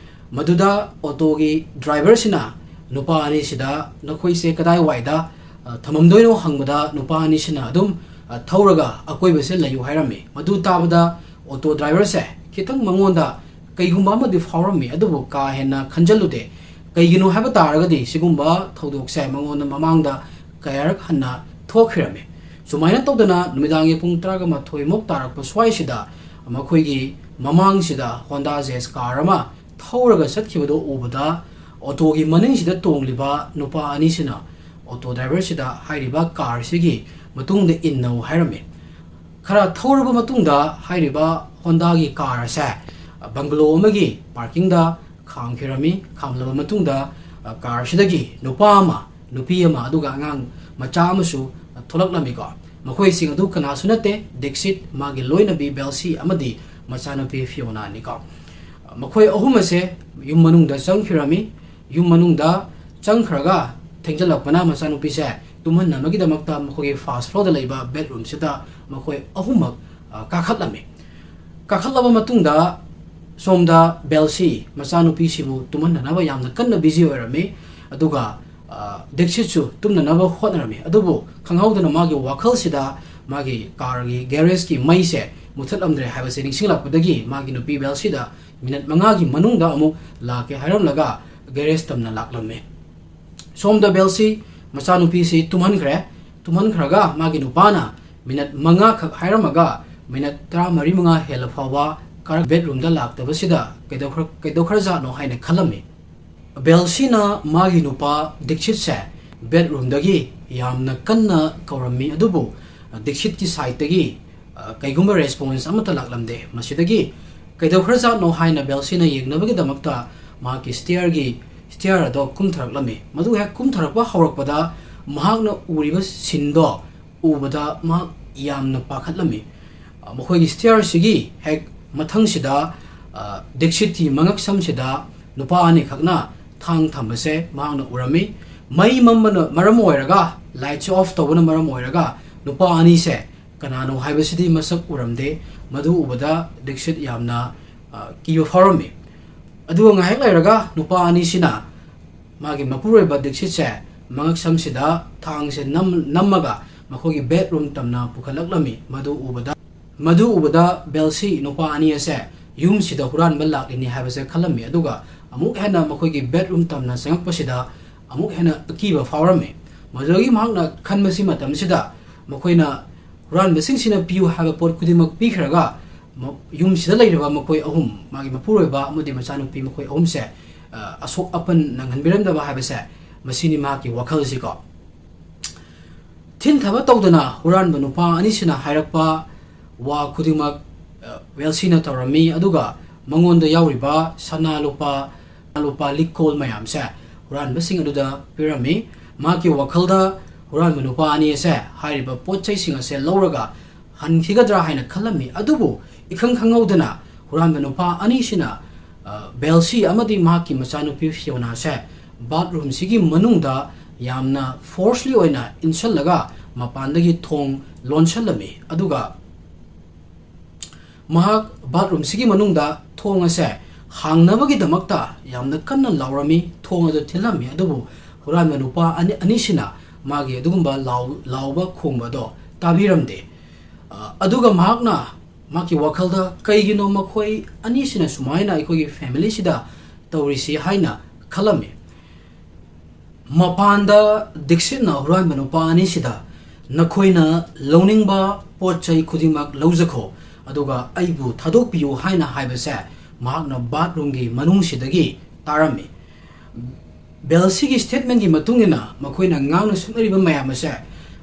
ꯃꯗꯨꯗ ꯑꯣꯇꯣꯒꯤ ꯗ꯭ꯔꯥꯏꯚꯔꯁꯤꯅ ꯅꯨꯄꯥ ꯑꯅꯤꯁꯤꯗ "ꯅꯈꯣꯏꯁꯦ ꯀꯗꯥꯏꯋꯥꯏꯗ, ꯑ, ꯊꯝꯃꯝꯗꯣꯏꯅꯣ?" ꯍꯪꯕꯗ ꯅꯨꯄꯥ ꯑꯅꯤꯁꯤꯅ ꯑꯗꯨꯝ, ꯑ, "ꯊꯧꯔꯒ ꯑꯀꯣꯏꯕꯁꯦ ꯂꯩꯌꯨ" ꯍꯥꯏꯔꯝꯃꯤ꯫ ꯃꯗꯨ ꯇꯥꯕꯗ ꯑꯣꯇꯣ ꯗ꯭ꯔꯥꯏꯚꯔꯁꯦ ꯈꯤꯇꯪ ꯃꯉꯣꯟꯗ ꯀꯩꯒꯨꯝꯕ ꯑꯃꯗꯤ ꯐꯥꯎꯔꯝꯃꯤ, ꯑꯗꯨꯕꯨ ꯀꯥ ꯍꯦꯟꯅ ꯈꯟꯖꯜꯂꯨꯗꯦ꯫ ꯀꯩꯒꯤꯅꯣ ꯍꯥꯏꯕ ꯇꯥꯔꯒꯗꯤ ꯁꯤꯒꯨꯝꯕ ꯊꯧꯗꯣꯛꯁꯦ ꯃꯉꯣꯟꯗ ꯃꯃꯥꯡꯗ ꯀꯌꯥꯔꯛ ꯍꯟꯅ ꯊꯣꯛꯈ꯭ꯔꯝꯃꯤ꯫ ꯁꯨꯃꯥꯏꯅ ꯇꯧꯗꯅ ꯅꯨꯃꯤꯗꯥꯡꯒꯤ ꯄꯨꯡ ꯇꯔꯥꯒ ꯃꯥꯊꯣꯏ ꯃꯨꯛ ꯇꯥꯔꯛꯄ ꯁ꯭ꯋꯥꯏꯁꯤꯗ ꯃꯈꯣꯏꯒꯤ ꯃꯃꯥꯡꯁꯤꯗ ꯍꯣꯟꯗꯥ ꯖꯦꯖ ꯀꯥꯔ ꯑꯃ ꯊꯧꯔꯒ ꯆꯠꯈꯤꯕꯗꯨ ꯎꯕꯗ ꯑꯣꯇꯣꯒꯤ ꯃꯅꯤꯡꯁꯤꯗ ꯇꯣꯡꯂꯤꯕ ꯅꯨꯄꯥ ꯑꯅꯤꯁꯤꯅ ꯑꯣꯇꯣ ꯗ꯭ꯔꯥꯏꯚꯔꯁꯤꯗ ꯍꯥꯏꯔꯤꯕ ꯀꯥꯔꯁꯤꯒꯤ ꯃꯇꯨꯡꯗ ꯏꯟꯅꯧ ꯍꯥꯏꯔꯝꯃꯤ꯫ ꯈꯔ ꯊꯧꯔꯕ ꯃꯇꯨꯡꯗ ꯍꯥꯏꯔꯤꯕ ꯍꯣꯟꯗꯥꯒꯤ ꯀꯥꯔ ꯑꯁꯦ ꯕꯪꯒꯂꯣ ꯑꯃꯒꯤ ꯄꯥꯔꯀꯤꯡꯗ ꯈꯥꯝꯈꯤꯔꯝꯃꯤ꯫ ꯈꯥꯝꯂꯕ ꯃꯇꯨꯡꯗ, ꯑ, ꯀꯥꯔꯁꯤꯗꯒꯤ ꯅꯨꯄꯥ ꯑꯃ, ꯅꯨꯄꯤ ꯑꯃ, ꯑꯗꯨꯒ ꯑꯉꯥꯡ ꯃꯆꯥ ꯑꯃꯁꯨ ꯊꯣꯛꯂꯛꯂꯝꯃꯤꯀꯣ꯫ ꯃꯈꯣꯏꯁꯤꯡ ꯑꯗꯨ ꯀꯅꯥꯁꯨ ꯅꯠꯇꯦ, ꯗꯤꯛꯁꯤꯠ, ꯃꯥꯒꯤ ꯂꯣꯏꯅꯕꯤ ꯕꯦꯜꯁꯤ ꯑꯃꯗꯤ ꯃꯆꯥꯅꯨꯄꯤ ꯐꯤꯌꯣꯅꯥꯅꯤꯀꯣ꯫ ꯃꯈꯣꯏ ꯑꯍꯨꯝ ꯑꯁꯦ ꯌꯨꯝ ꯃꯅꯨꯡꯗ ꯆꯪꯈꯤꯔꯝꯃꯤ꯫ ꯌꯨꯝ ꯃꯅꯨꯡꯗ ꯆꯪꯈ꯭ꯔꯒ ꯊꯦꯡꯖꯤꯜꯂꯛꯄꯅ ꯃꯆꯥꯅꯨꯄꯤꯁꯦ ꯇꯨꯝꯍꯟꯅꯕꯒꯤꯗꯃꯛꯇ ꯃꯈꯣꯏꯒꯤ ꯐꯥꯔꯁ ꯐ꯭ꯂꯣꯔꯗ ꯂꯩꯕ ꯕꯦꯗꯔꯨꯝꯁꯤꯗ ꯃꯈꯣꯏ ꯑꯍꯨꯝꯃꯛ, ꯑ, ꯀꯥꯈꯠꯂꯝꯃꯤ꯫ ꯀꯥꯈꯠꯂꯕ ꯃꯇꯨꯡꯗ ꯁꯣꯝꯗ ꯕꯦꯜꯁꯤ ꯃꯆꯥꯅꯨꯄꯤꯁꯤꯕꯨ ꯇꯨꯝꯍꯟꯅꯅꯕ ꯌꯥꯝꯅ ꯀꯟꯅ ꯕꯤꯖꯤ ꯑꯣꯏꯔꯝꯃꯤ꯫ ꯑꯗꯨꯒ, ꯑ, ꯗꯤꯛꯁꯤꯠꯁꯨ ꯇꯨꯝꯅꯅꯕ ꯍꯣꯠꯅꯔꯝꯃꯤ꯫ ꯑꯗꯨꯕꯨ ꯈꯪꯍꯧꯗꯅ ꯃꯥꯒꯤ ꯋꯥꯈꯜꯁꯤꯗ ꯃꯥꯒꯤ ꯀꯥꯔꯒꯤ ꯒꯦꯔꯦꯖꯀꯤ ꯃꯩꯁꯦ ꯃꯨꯊꯠꯂꯝꯗ꯭ꯔꯦ ꯍꯥꯏꯕꯁꯦ ꯅꯤꯡꯁꯤꯡꯂꯛꯄꯗꯒꯤ ꯃꯥꯒꯤ ꯅꯨꯄꯤ ꯕꯦꯜꯁꯤꯗ ꯃꯤꯅꯠ ꯃꯉꯥꯒꯤ ꯃꯅꯨꯡꯗ ꯑꯃꯨꯛ ꯂꯥꯛꯀꯦ ꯍꯥꯏꯔꯝꯂꯒ ꯒꯦꯔꯦꯖ ꯇꯝꯅ ꯂꯥꯛꯂꯝꯃꯤ꯫ ꯁꯣꯝꯗ ꯕꯦꯜꯁꯤ ꯃꯆꯥꯅꯨꯄꯤꯁꯤ ꯇꯨꯝꯍꯟꯈ꯭ꯔꯦ꯫ ꯇꯨꯝꯍꯟꯈ꯭ꯔꯒ ꯃꯥꯒꯤ ꯅꯨꯄꯥꯅ ꯃꯤꯅꯠ ꯃꯉꯥꯈꯛ ꯍꯥꯏꯔꯝꯃꯒ ꯃꯤꯅꯠ ꯇꯔꯥꯃꯔꯤ ꯃꯉꯥ ꯍꯦꯜꯂ ꯐꯥꯎꯕ ꯀꯥꯔꯛ ꯕꯦꯗꯔꯨꯝꯗ ꯂꯥꯛꯇꯕꯁꯤꯗ ꯀꯩꯗꯧꯈ꯭ꯔ-, ꯀꯩꯗꯧꯈ꯭ꯔꯖꯥꯠꯅꯣ ꯍꯥꯏꯅ ꯈꯜꯂꯝꯃꯤ꯫ ꯕꯦꯜꯁꯤꯅ ꯃꯥꯒꯤ ꯅꯨꯄꯥ ꯗꯤꯛꯁꯤꯠꯁꯦ ꯕꯦꯗꯔꯨꯝꯗꯒꯤ ꯌꯥꯝꯅ ꯀꯟꯅ ꯀꯧꯔꯝꯃꯤ, ꯑꯗꯨꯕꯨ ꯗꯤꯛꯁꯤꯠꯀꯤ ꯁꯥꯏꯠꯇꯒꯤ, ꯑ, ꯀꯩꯒꯨꯝꯕ ꯔꯦꯁꯄꯣꯟꯁ ꯑꯃꯠꯇ ꯂꯥꯛꯂꯝꯗꯦ꯫ ꯃꯁꯤꯗꯒꯤ ꯀꯩꯗꯧꯈ꯭ꯔꯖꯥꯠꯅꯣ ꯍꯥꯏꯅ ꯕꯦꯜꯁꯤꯅ ꯌꯦꯡꯅꯕꯒꯤꯗꯃꯛꯇ ꯃꯍꯥꯛꯀꯤ ꯁ꯭ꯇꯤꯌꯔꯒꯤ, ꯁ꯭ꯇꯤꯌꯔ ꯑꯗꯣ ꯀꯨꯝꯊꯔꯛꯂꯝꯃꯤ꯫ ꯃꯗꯨ ꯍꯦꯛ ꯀꯨꯝꯊꯔꯛꯄ ꯍꯧꯔꯛꯄꯗ ꯃꯍꯥꯛꯅ ꯎꯔꯤꯕ ꯁꯤꯟꯗꯣ ꯎꯕꯗ ꯃꯍꯥꯛ ꯌꯥꯝꯅ ꯄꯥꯈꯠꯂꯝꯃꯤ꯫ ꯑ, ꯃꯈꯣꯏꯒꯤ ꯁ꯭ꯇꯤꯌꯔꯁꯤꯒꯤ ꯍꯦꯛ ꯃꯊꯪꯁꯤꯗ, ꯑ, ꯗꯤꯛꯁꯤꯠꯀꯤ ꯃꯉꯛꯁꯝꯁꯤꯗ ꯅꯨꯄꯥ ꯑꯅꯤꯈꯛꯅ ꯊꯥꯡ ꯊꯝꯕꯁꯦ ꯃꯍꯥꯛꯅ ꯎꯔꯝꯃꯤ꯫ ꯃꯩ ꯃꯝꯕꯅ ꯃꯔꯝ ꯑꯣꯏꯔꯒ, ꯂꯥꯏꯠꯁꯦ ꯑꯣꯐ ꯇꯧꯕꯅ ꯃꯔꯝ ꯑꯣꯏꯔꯒ, ꯅꯨꯄꯥ ꯑꯅꯤꯁꯦ ꯀꯅꯥꯅꯣ ꯍꯥꯏꯕꯁꯤꯗꯤ ꯃꯁꯛ ꯎꯔꯝꯗꯦ꯫ ꯃꯗꯨ ꯎꯕꯗ ꯗꯤꯛꯁꯤꯠ ꯌꯥꯝꯅ, ꯑ, ꯀꯤꯕ ꯐꯥꯎꯔꯝꯃꯤ꯫ ꯑꯗꯨꯒ ꯉꯥꯏꯍꯥꯛ ꯂꯩꯔꯒ ꯅꯨꯄꯥ ꯑꯅꯤꯁꯤꯅ ꯃꯥꯒꯤ ꯃꯄꯨꯔꯣꯏꯕ ꯗꯤꯛꯁꯤꯠꯁꯦ ꯃꯉꯛꯁꯝꯁꯤꯗ ꯊꯥꯡꯁꯦ ꯅꯝ-, ꯅꯝꯃꯒ ꯃꯈꯣꯏꯒꯤ ꯕꯦꯗꯔꯨꯝ ꯇꯝꯅ ꯄꯨꯈꯠꯂꯛꯂꯝꯃꯤ꯫ ꯃꯗꯨ ꯎꯕꯗ, ꯃꯗꯨ ꯎꯕꯗ ꯕꯦꯜꯁꯤ ꯅꯨꯄꯥ ꯑꯅꯤ ꯑꯁꯦ ꯌꯨꯝꯁꯤꯗ ꯍꯨꯔꯥꯟꯕ ꯂꯥꯛꯂꯤꯅꯤ ꯍꯥꯏꯕꯁꯦ ꯈꯜꯂꯝꯃꯤ꯫ ꯑꯗꯨꯒ ꯑꯃꯨꯛ ꯍꯦꯟꯅ ꯃꯈꯣꯏꯒꯤ ꯕꯦꯗꯔꯨꯝ ꯇꯝꯅ ꯆꯪꯉꯛꯄꯁꯤꯗ ꯑꯃꯨꯛ ꯍꯦꯟꯅ ꯑꯀꯤꯕ ꯐꯥꯎꯔꯝꯃꯤ꯫ ꯃꯗꯨꯗꯒꯤ ꯃꯍꯥꯛꯅ ꯈꯟꯕꯁꯤ ꯃꯇꯝꯁꯤꯗ ꯃꯈꯣꯏꯅ ꯍꯨꯔꯥꯟꯕꯁꯤꯡꯁꯤꯅ ꯄꯤꯌꯨ ꯍꯥꯏꯕ ꯄꯣꯠ ꯈꯨꯗꯤꯡꯃꯛ ꯄꯤꯈ꯭ꯔꯒ, ꯃ-, ꯌꯨꯝꯁꯤꯗ ꯂꯩꯔꯤꯕ ꯃꯈꯣꯏ ꯑꯍꯨꯝ, ꯃꯥꯒꯤ ꯃꯄꯨꯔꯣꯏꯕ ꯑꯃꯗꯤ ꯃꯆꯥꯅꯨꯄꯤ, ꯃꯈꯣꯏ ꯑꯍꯨꯝꯁꯦ, ꯑ, ꯑꯁꯣꯛ ꯑꯄꯟ ꯅꯪꯍꯟꯕꯤꯔꯝꯗꯕ ꯍꯥꯏꯕꯁꯦ, ꯃꯁꯤꯅꯤ ꯃꯍꯥꯛꯀꯤ ꯋꯥꯈꯜꯁꯤꯀꯣ꯫ ꯊꯤꯟꯊꯕ ꯇꯧꯗꯅ ꯍꯨꯔꯥꯟꯕ ꯅꯨꯄꯥ ꯑꯅꯤꯁꯤꯅ ꯍꯥꯏꯔꯛꯄ ꯋꯥ ꯈꯨꯗꯤꯡꯃꯛ, ꯑ, ꯕꯦꯜꯁꯤꯅ ꯇꯧꯔꯝꯃꯤ, ꯑꯗꯨꯒ ꯃꯉꯣꯟꯗ ꯌꯥꯎꯔꯤꯕ ꯁꯅꯥ ꯂꯨꯄꯥ, ꯂꯨꯄꯥ ꯂꯤꯛꯀꯣꯜ ꯃꯌꯥꯝꯁꯦ ꯍꯨꯔꯥꯟꯕꯁꯤꯡ ꯑꯗꯨꯗ ꯄꯤꯔꯝꯃꯤ꯫ ꯃꯍꯥꯛꯀꯤ ꯋꯥꯈꯜꯗ ꯍꯨꯔꯥꯟꯕ ꯅꯨꯄꯥ ꯑꯅꯤ ꯑꯁꯦ ꯍꯥꯏꯔꯤꯕ ꯄꯣꯠ ꯆꯩꯁꯤꯡ ꯑꯁꯦ ꯂꯧꯔꯒ ꯍꯟꯈꯤꯒꯗ꯭ꯔꯥ ꯍꯥꯏꯅ ꯈꯜꯂꯝꯃꯤ꯫ ꯑꯗꯨꯕꯨ ꯏꯈꯪ ꯈꯪꯍꯧꯗꯅ ꯍꯨꯔꯥꯟꯕ ꯅꯨꯄꯥ ꯑꯅꯤꯁꯤꯅ, ꯑ, ꯕꯦꯜꯁꯤ ꯑꯃꯗꯤ ꯃꯍꯥꯛꯀꯤ ꯃꯆꯥꯅꯨꯄꯤ ꯐꯤꯌꯣꯅꯥꯁꯦ ꯕꯥꯠꯔꯨꯝꯁꯤꯒꯤ ꯃꯅꯨꯡꯗ ꯌꯥꯝꯅ ꯐꯣꯔꯁꯂꯤ ꯑꯣꯏꯅ ꯏꯟꯁꯤꯜꯂꯒ ꯃꯄꯥꯟꯗꯒꯤ ꯊꯣꯡ ꯂꯣꯟꯁꯤꯜꯂꯝꯃꯤ꯫ ꯑꯗꯨꯒ ꯃꯍꯥꯛ ꯕꯥꯠꯔꯨꯝꯁꯤꯒꯤ ꯃꯅꯨꯡꯗ ꯊꯣꯡ ꯑꯁꯦ ꯍꯥꯡꯅꯕꯒꯤꯗꯃꯛꯇ ꯌꯥꯝꯅ ꯀꯟꯅ ꯂꯥꯎꯔꯝꯃꯤ, ꯊꯣꯡ ꯑꯗꯨ ꯊꯤꯜꯂꯝꯃꯤ꯫ ꯑꯗꯨꯕꯨ ꯍꯨꯔꯥꯟꯕ ꯅꯨꯄꯥ ꯑꯅꯤ, ꯑꯅꯤꯁꯤꯅ ꯃꯥꯒꯤ ꯑꯗꯨꯒꯨꯝꯕ ꯂꯥꯎ-, ꯂꯥꯎꯕ ꯈꯣꯡꯕꯗꯣ ꯇꯥꯕꯤꯔꯝꯗꯦ꯫ ꯑ, ꯑꯗꯨꯒ ꯃꯍꯥꯛꯅ ꯃꯍꯥꯛꯀꯤ ꯋꯥꯈꯜꯗ, "ꯀꯩꯒꯤꯅꯣ ꯃꯈꯣꯏ ꯑꯅꯤꯁꯤꯅ ꯁꯨꯃꯥꯏꯅ ꯑꯩꯈꯣꯏꯒꯤ ꯐꯦꯃꯤꯂꯤꯁꯤꯗ ꯇꯧꯔꯤꯁꯤ?" ꯍꯥꯏꯅ ꯈꯜꯂꯝꯃꯤ꯫ ꯃꯄꯥꯟꯗ ꯗꯤꯛꯁꯤꯠꯅ ꯍꯨꯔꯥꯟꯕ ꯅꯨꯄꯥ ꯑꯅꯤꯁꯤꯗ, "ꯅꯈꯣꯏꯅ ꯂꯧꯅꯤꯡꯕ ꯄꯣꯠ ꯆꯩ ꯈꯨꯗꯤꯡꯃꯛ ꯂꯧꯖꯈꯣ, ꯑꯗꯨꯒ ꯑꯩꯕꯨ ꯊꯥꯗꯣꯛꯄꯤꯌꯨ" ꯍꯥꯏꯅ ꯍꯥꯏꯕꯁꯦ ꯃꯍꯥꯛꯅ ꯕꯥꯠꯔꯨꯝꯒꯤ ꯃꯅꯨꯡꯁꯤꯗꯒꯤ ꯇꯥꯔꯝꯃꯤ꯫ ꯕꯦꯜꯁꯤꯒꯤ ꯁ꯭ꯇꯦꯠꯃꯦꯟꯒꯤ ꯃꯇꯨꯡ ꯏꯟꯅ, ꯃꯈꯣꯏꯅ ꯉꯥꯡꯅ ꯁꯛꯅꯔꯤꯕ ꯃꯌꯥꯝ ꯑꯁꯦ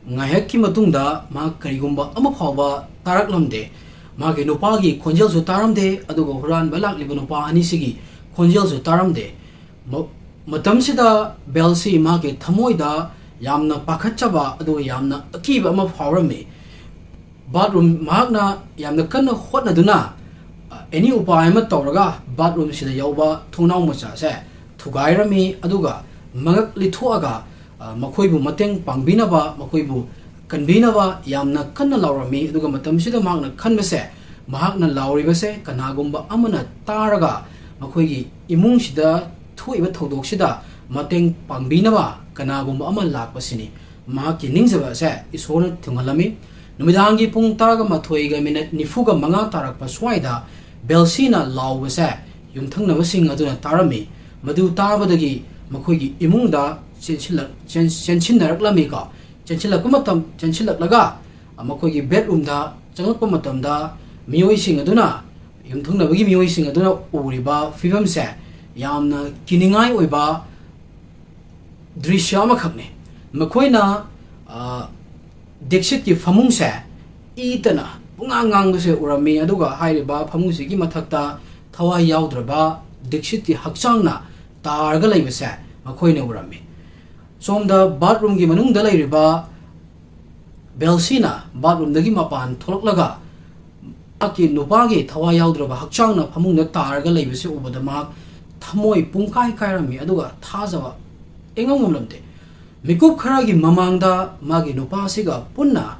ꯉꯥꯏꯍꯥꯛꯀꯤ ꯃꯇꯨꯡꯗ ꯃꯍꯥꯛ ꯀꯔꯤꯒꯨꯝꯕ ꯑꯃ ꯐꯥꯎꯕ ꯇꯥꯔꯛꯂꯝꯗꯦ꯫ ꯃꯥꯒꯤ ꯅꯨꯄꯥꯒꯤ ꯈꯣꯟꯖꯦꯜꯁꯨ ꯇꯥꯔꯝꯗꯦ, ꯑꯗꯨꯒ ꯍꯨꯔꯥꯟꯕ ꯂꯥꯛꯂꯤꯕ ꯅꯨꯄꯥ ꯑꯅꯤꯁꯤꯒꯤ ꯈꯣꯟꯖꯦꯜꯁꯨ ꯇꯥꯔꯝꯗꯦ꯫ ꯃ-, ꯃꯇꯝꯁꯤꯗ ꯕꯦꯜꯁꯤ ꯃꯍꯥꯛꯀꯤ ꯊꯃꯣꯏꯗ ꯌꯥꯝꯅ ꯄꯥꯈꯠꯆꯕ ꯑꯗꯨꯒ ꯌꯥꯝꯅ ꯑꯀꯤꯕ ꯑꯃ ꯐꯥꯎꯔꯝꯃꯤ꯫ ꯕꯥꯠꯔꯨꯝ, ꯃꯍꯥꯛꯅ ꯌꯥꯝꯅ ꯀꯟꯅ ꯍꯣꯠꯅꯗꯨꯅ, ꯑ, ꯑꯦꯅꯤ ꯎꯄꯥꯏ ꯑꯃ ꯇꯧꯔꯒ ꯕꯥꯠꯔꯨꯝꯁꯤꯗ ꯌꯥꯎꯕ ꯊꯣꯡꯅꯥꯎ ꯃꯆꯥꯁꯦ ꯊꯨꯒꯥꯏꯔꯝꯃꯤ, ꯑꯗꯨꯒ ꯃꯉꯛ ꯂꯤꯊꯣꯛꯑꯒ, ꯑ, ꯃꯈꯣꯏꯕꯨ ꯃꯇꯦꯡ ꯄꯥꯡꯕꯤꯅꯕ, ꯃꯈꯣꯏꯕꯨ ꯀꯟꯕꯤꯅꯕ ꯌꯥꯝꯅ ꯀꯟꯅ ꯂꯥꯎꯔꯝꯃꯤ꯫ ꯑꯗꯨꯒ ꯃꯇꯝꯁꯤꯗ ꯃꯍꯥꯛꯅ ꯈꯟꯕꯁꯦ, ꯃꯍꯥꯛꯅ ꯂꯥꯎꯔꯤꯕꯁꯦ ꯀꯅꯥꯒꯨꯝꯕ ꯑꯃꯅ ꯇꯥꯔꯒ ꯃꯈꯣꯏꯒꯤ ꯏꯃꯨꯡꯁꯤꯗ ꯊꯣꯛꯏꯕ ꯊꯧꯗꯣꯛꯁꯤꯗ ꯃꯇꯦꯡ ꯄꯥꯡꯕꯤꯅꯕ ꯀꯅꯥꯒꯨꯝꯕ ꯑꯃ ꯂꯥꯛꯄꯁꯤꯅꯤ꯫ ꯃꯍꯥꯛꯀꯤ ꯅꯤꯡꯖꯕ ꯑꯁꯦ ꯏꯁꯣꯔꯅ ꯊꯨꯡꯍꯜꯂꯝꯃꯤ꯫ ꯅꯨꯃꯤꯗꯥꯡꯒꯤ ꯄꯨꯡ ꯇꯔꯥꯒ ꯃꯥꯊꯣꯏꯒ ꯃꯤꯅꯠ ꯅꯤꯐꯨꯒ ꯃꯉꯥ ꯇꯥꯔꯛꯄ ꯁ꯭ꯋꯥꯏꯗ ꯕꯦꯜꯁꯤꯅ ꯂꯥꯎꯕꯁꯦ ꯌꯨꯝꯊꯪꯅꯕꯁꯤꯡ ꯑꯗꯨꯅ ꯇꯥꯔꯝꯃꯤ꯫ ꯃꯗꯨ ꯇꯥꯕꯗꯒꯤ ꯃꯈꯣꯏꯒꯤ ꯏꯃꯨꯡꯗ ꯆꯦꯟꯁꯤꯜꯂꯛ-, ꯆꯦꯟ-, ꯆꯦꯟꯁꯤꯟꯅꯔꯛꯂꯝꯃꯤꯀꯣ꯫ ꯆꯦꯟꯁꯤꯜꯂꯛꯄ ꯃꯇꯝ, ꯆꯦꯟꯁꯤꯜꯂꯛꯂꯒ ꯃꯈꯣꯏꯒꯤ ꯕꯦꯗꯔꯨꯝꯗ ꯆꯪꯂꯛꯄ ꯃꯇꯝꯗ ꯃꯤꯑꯣꯏꯁꯤꯡ ꯑꯗꯨꯅ, ꯌꯨꯝꯊꯪꯅꯕꯒꯤ ꯃꯤꯑꯣꯏꯁꯤꯡ ꯑꯗꯨꯅ ꯎꯔꯤꯕ ꯐꯤꯕꯝꯁꯦ, ꯌꯥꯝꯅ ꯀꯤꯅꯤꯡꯉꯥꯏ ꯑꯣꯏꯕ ꯗ꯭ꯔꯤꯁ꯭ꯌ ꯑꯃꯈꯛꯅꯤ꯫ ꯃꯈꯣꯏꯅ, ꯑ, ꯗꯤꯛꯁꯤꯠꯀꯤ ꯐꯃꯨꯡꯁꯦ ꯏꯇꯅ ꯄꯨꯡꯉꯥꯡ ꯉꯥꯡꯕꯁꯦ ꯎꯔꯝꯃꯤ, ꯑꯗꯨꯒ ꯍꯥꯏꯔꯤꯕ ꯐꯃꯨꯡꯁꯤꯒꯤ ꯃꯊꯛꯇ ꯊꯋꯥꯏ ꯌꯥꯎꯗ꯭ꯔꯕ ꯗꯤꯛꯁꯤꯠꯀꯤ ꯍꯛꯆꯥꯡꯅ ꯇꯥꯔꯒ ꯂꯩꯕꯁꯦ ꯃꯈꯣꯏꯅ ꯎꯔꯝꯃꯤ꯫ ꯁꯣꯝꯗ ꯕꯥꯠꯔꯨꯝꯒꯤ ꯃꯅꯨꯡꯗ ꯂꯩꯔꯤꯕ ꯕꯦꯜꯁꯤꯅ ꯕꯥꯠꯔꯨꯝꯗꯒꯤ ꯃꯄꯥꯟ ꯊꯣꯛꯂꯛꯂꯒ ꯃꯍꯥꯛꯀꯤ ꯅꯨꯄꯥꯒꯤ ꯊꯋꯥꯏ ꯌꯥꯎꯗ꯭ꯔꯕ ꯍꯛꯆꯥꯡꯅ ꯐꯃꯨꯡꯗ ꯇꯥꯔꯒ ꯂꯩꯕꯁꯤ ꯎꯕꯗ ꯃꯍꯥꯛ ꯊꯃꯣꯏ ꯄꯨꯡꯀꯥꯏ ꯀꯥꯏꯔꯝꯃꯤ, ꯑꯗꯨꯒ ꯊꯥꯖꯕ ꯏꯉꯝ ꯉꯝꯂꯝꯗꯦ꯫ ꯃꯤꯀꯨꯞ ꯈꯔꯒꯤ ꯃꯃꯥꯡꯗ ꯃꯥꯒꯤ ꯅꯨꯄꯥꯁꯤꯒ ꯄꯨꯟꯅ,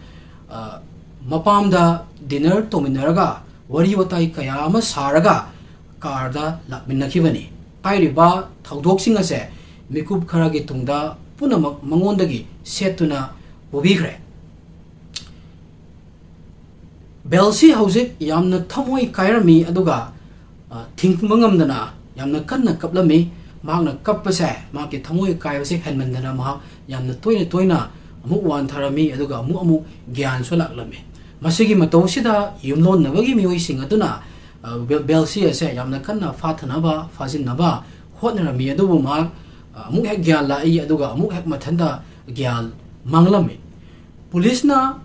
ꯑ, ꯃꯄꯥꯝꯗ ꯗꯤꯅꯔ ꯇꯧꯃꯤꯟꯅꯔꯒ ꯋꯥꯔꯤ ꯋꯥꯇꯥꯏ ꯀꯌꯥ ꯑꯃ ꯁꯥꯔꯒ ꯀꯥꯔꯗ ꯂꯥꯛꯃꯤꯟꯅꯈꯤꯕꯅꯤ꯫ ꯍꯥꯏꯔꯤꯕ ꯊꯧꯗꯣꯛꯁꯤꯡ ꯑꯁꯦ ꯃꯤꯀꯨꯞ ꯈꯔꯒꯤ ꯇꯨꯡꯗ ꯄꯨꯝꯅꯃꯛ ꯃꯉꯣꯟꯗꯒꯤ ꯁꯦꯠꯇꯨꯅ ꯄꯨꯕꯤꯈ꯭ꯔꯦ꯫ ꯕꯦꯜꯁꯤ ꯍꯧꯖꯤꯛ ꯌꯥꯝꯅ ꯊꯃꯣꯏ ꯀꯥꯏꯔꯝꯃꯤ, ꯑꯗꯨꯒ, ꯑ, ꯊꯤꯡꯕ ꯉꯝꯗꯅ ꯌꯥꯝꯅ ꯀꯟꯅ ꯀꯞꯂꯝꯃꯤ꯫ ꯃꯍꯥꯛꯅ ꯀꯞꯄꯁꯦ, ꯃꯍꯥꯛꯀꯤ ꯊꯃꯣꯏ ꯀꯥꯏꯕꯁꯦ ꯍꯦꯟꯃꯟꯗꯅ ꯃꯍꯥꯛ ꯌꯥꯝꯅ ꯇꯣꯏꯅ ꯇꯣꯏꯅ ꯑꯃꯨꯛ ꯋꯥꯟꯊꯔꯝꯃꯤ, ꯑꯗꯨꯒ ꯑꯃꯨꯛ ꯑꯃꯨꯛ ꯒ꯭ꯌꯥꯟꯁꯨ ꯂꯥꯛꯂꯝꯃꯤ꯫ ꯃꯁꯤꯒꯤ ꯃꯇꯧꯁꯤꯗ ꯌꯨꯝꯂꯣꯟꯅꯕꯒꯤ ꯃꯤꯑꯣꯏꯁꯤꯡ ꯑꯗꯨꯅ, ꯑ, ꯕꯦꯜ-, ꯕꯦꯜꯁꯤ ꯑꯁꯦ ꯌꯥꯝꯅ ꯀꯟꯅ ꯐꯥꯊꯅꯕ, ꯐꯥꯖꯤꯟꯅꯕ ꯍꯣꯠꯅꯔꯝꯃꯤ, ꯑꯗꯨꯕꯨ ꯃꯍꯥꯛ, ꯑ, ꯑꯃꯨꯛ ꯍꯦꯛ ꯒ꯭ꯌꯥꯟ ꯂꯥꯛꯏ, ꯑꯗꯨꯒ ꯑꯃꯨꯛ ꯍꯦꯛ ꯃꯊꯟꯇ ꯒ꯭ꯌꯥꯟ ꯃꯥꯡꯂꯝꯃꯤ꯫ ꯄꯨꯂꯤꯁꯅ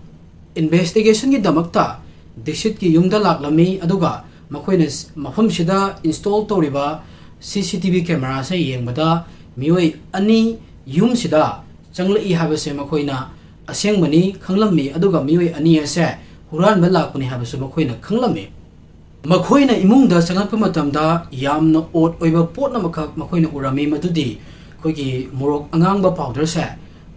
ꯏꯟꯚꯦꯁꯇꯤꯒꯦꯁꯟꯒꯤꯗꯃꯛꯇ ꯗꯤꯛꯁꯤꯠꯀꯤ ꯌꯨꯝꯗ ꯂꯥꯛꯂꯝꯃꯤ, ꯑꯗꯨꯒ ꯃꯈꯣꯏꯅ ꯁ-, ꯃꯐꯝꯁꯤꯗ ꯏꯟꯁꯇꯣꯜ ꯇꯧꯔꯤꯕ ꯁꯤ ꯁꯤ ꯇꯤ ꯚꯤ ꯀꯦꯃꯦꯔꯥꯁꯦ ꯌꯦꯡꯕꯗ ꯃꯤꯑꯣꯏ ꯑꯅꯤ ꯌꯨꯝꯁꯤꯗ ꯆꯪꯂꯛꯏ ꯍꯥꯏꯕꯁꯦ ꯃꯈꯣꯏꯅ ꯑꯁꯦꯡꯕꯅꯤ ꯈꯪꯂꯝꯃꯤ, ꯑꯗꯨꯒ ꯃꯤꯑꯣꯏ ꯑꯅꯤ ꯑꯁꯦ ꯍꯨꯔꯥꯟꯕ ꯂꯥꯛꯄꯅꯤ ꯍꯥꯏꯕꯁꯨ ꯃꯈꯣꯏꯅ ꯈꯪꯂꯝꯃꯤ꯫ ꯃꯈꯣꯏꯅ ꯏꯃꯨꯡꯗ ꯆꯪꯂꯛꯄ ꯃꯇꯝꯗ ꯌꯥꯝꯅ ꯑꯣꯗ ꯑꯣꯏꯕ ꯄꯣꯠ ꯑꯃꯈꯛ ꯃꯈꯣꯏꯅ ꯎꯔꯝꯃꯤ, ꯃꯗꯨꯗꯤ ꯑꯩꯈꯣꯏꯒꯤ ꯃꯣꯔꯣꯛ ꯑꯉꯥꯡꯕ ꯄꯥꯎꯗꯔꯁꯦ,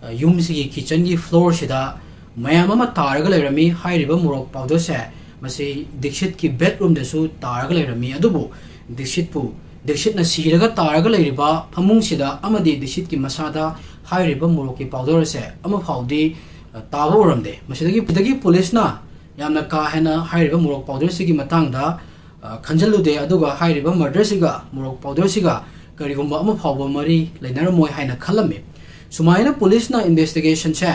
ꯑ, ꯌꯨꯝꯁꯤꯒꯤ ꯀꯤꯆꯟꯒꯤ ꯐ꯭ꯂꯣꯔꯁꯤꯗ ꯃꯌꯥꯝ ꯑꯃ ꯇꯥꯔꯒ ꯂꯩꯔꯝꯃꯤ꯫ ꯍꯥꯏꯔꯤꯕ ꯃꯣꯔꯣꯛ ꯄꯥꯎꯗꯔꯁꯦ ꯃꯁꯤ ꯗꯤꯛꯁꯤꯠꯀꯤ ꯕꯦꯗꯔꯨꯝꯗꯁꯨ ꯇꯥꯔꯒ ꯂꯩꯔꯝꯃꯤ, ꯑꯗꯨꯕꯨ ꯗꯤꯛꯁꯤꯠꯄꯨ, ꯗꯤꯛꯁꯤꯠꯅ ꯁꯤꯔꯒ ꯇꯥꯔꯒ ꯂꯩꯔꯤꯕ ꯐꯃꯨꯡꯁꯤꯗ ꯑꯃꯗꯤ ꯗꯤꯛꯁꯤꯠꯀꯤ ꯃꯁꯥꯗ ꯍꯥꯏꯔꯤꯕ ꯃꯣꯔꯣꯛꯀꯤ ꯄꯥꯎꯗꯔ ꯑꯁꯦ ꯑꯃꯐꯥꯎꯗꯤ, ꯑ, ꯇꯥꯕ ꯎꯔꯝꯗꯦ꯫ ꯃꯁꯤꯗꯒꯤ, ꯃꯁꯤꯗꯒꯤ ꯄꯨꯂꯤꯁꯅ ꯌꯥꯝꯅ ꯀꯥ ꯍꯦꯟꯅ ꯍꯥꯏꯔꯤꯕ ꯃꯣꯔꯣꯛ ꯄꯥꯎꯗꯔꯁꯤꯒꯤ ꯃꯇꯥꯡꯗ, ꯑ, ꯈꯟꯖꯤꯜꯂꯨꯗꯦ, ꯑꯗꯨꯒ ꯍꯥꯏꯔꯤꯕ ꯃꯔꯗꯔꯁꯤꯒ ꯃꯣꯔꯣꯛ ꯄꯥꯎꯗꯔꯁꯤꯒ ꯀꯔꯤꯒꯨꯝꯕ ꯑꯃ ꯐꯥꯎꯕ ꯃꯔꯤ ꯂꯩꯅꯔꯝꯃꯣꯏ ꯍꯥꯏꯅ ꯈꯜꯂꯝꯃꯤ꯫ ꯁꯨꯃꯥꯏꯅ ꯄꯨꯂꯤꯁꯅ ꯏꯟꯚꯦꯁꯇꯤꯒꯦꯁꯟꯁꯦ,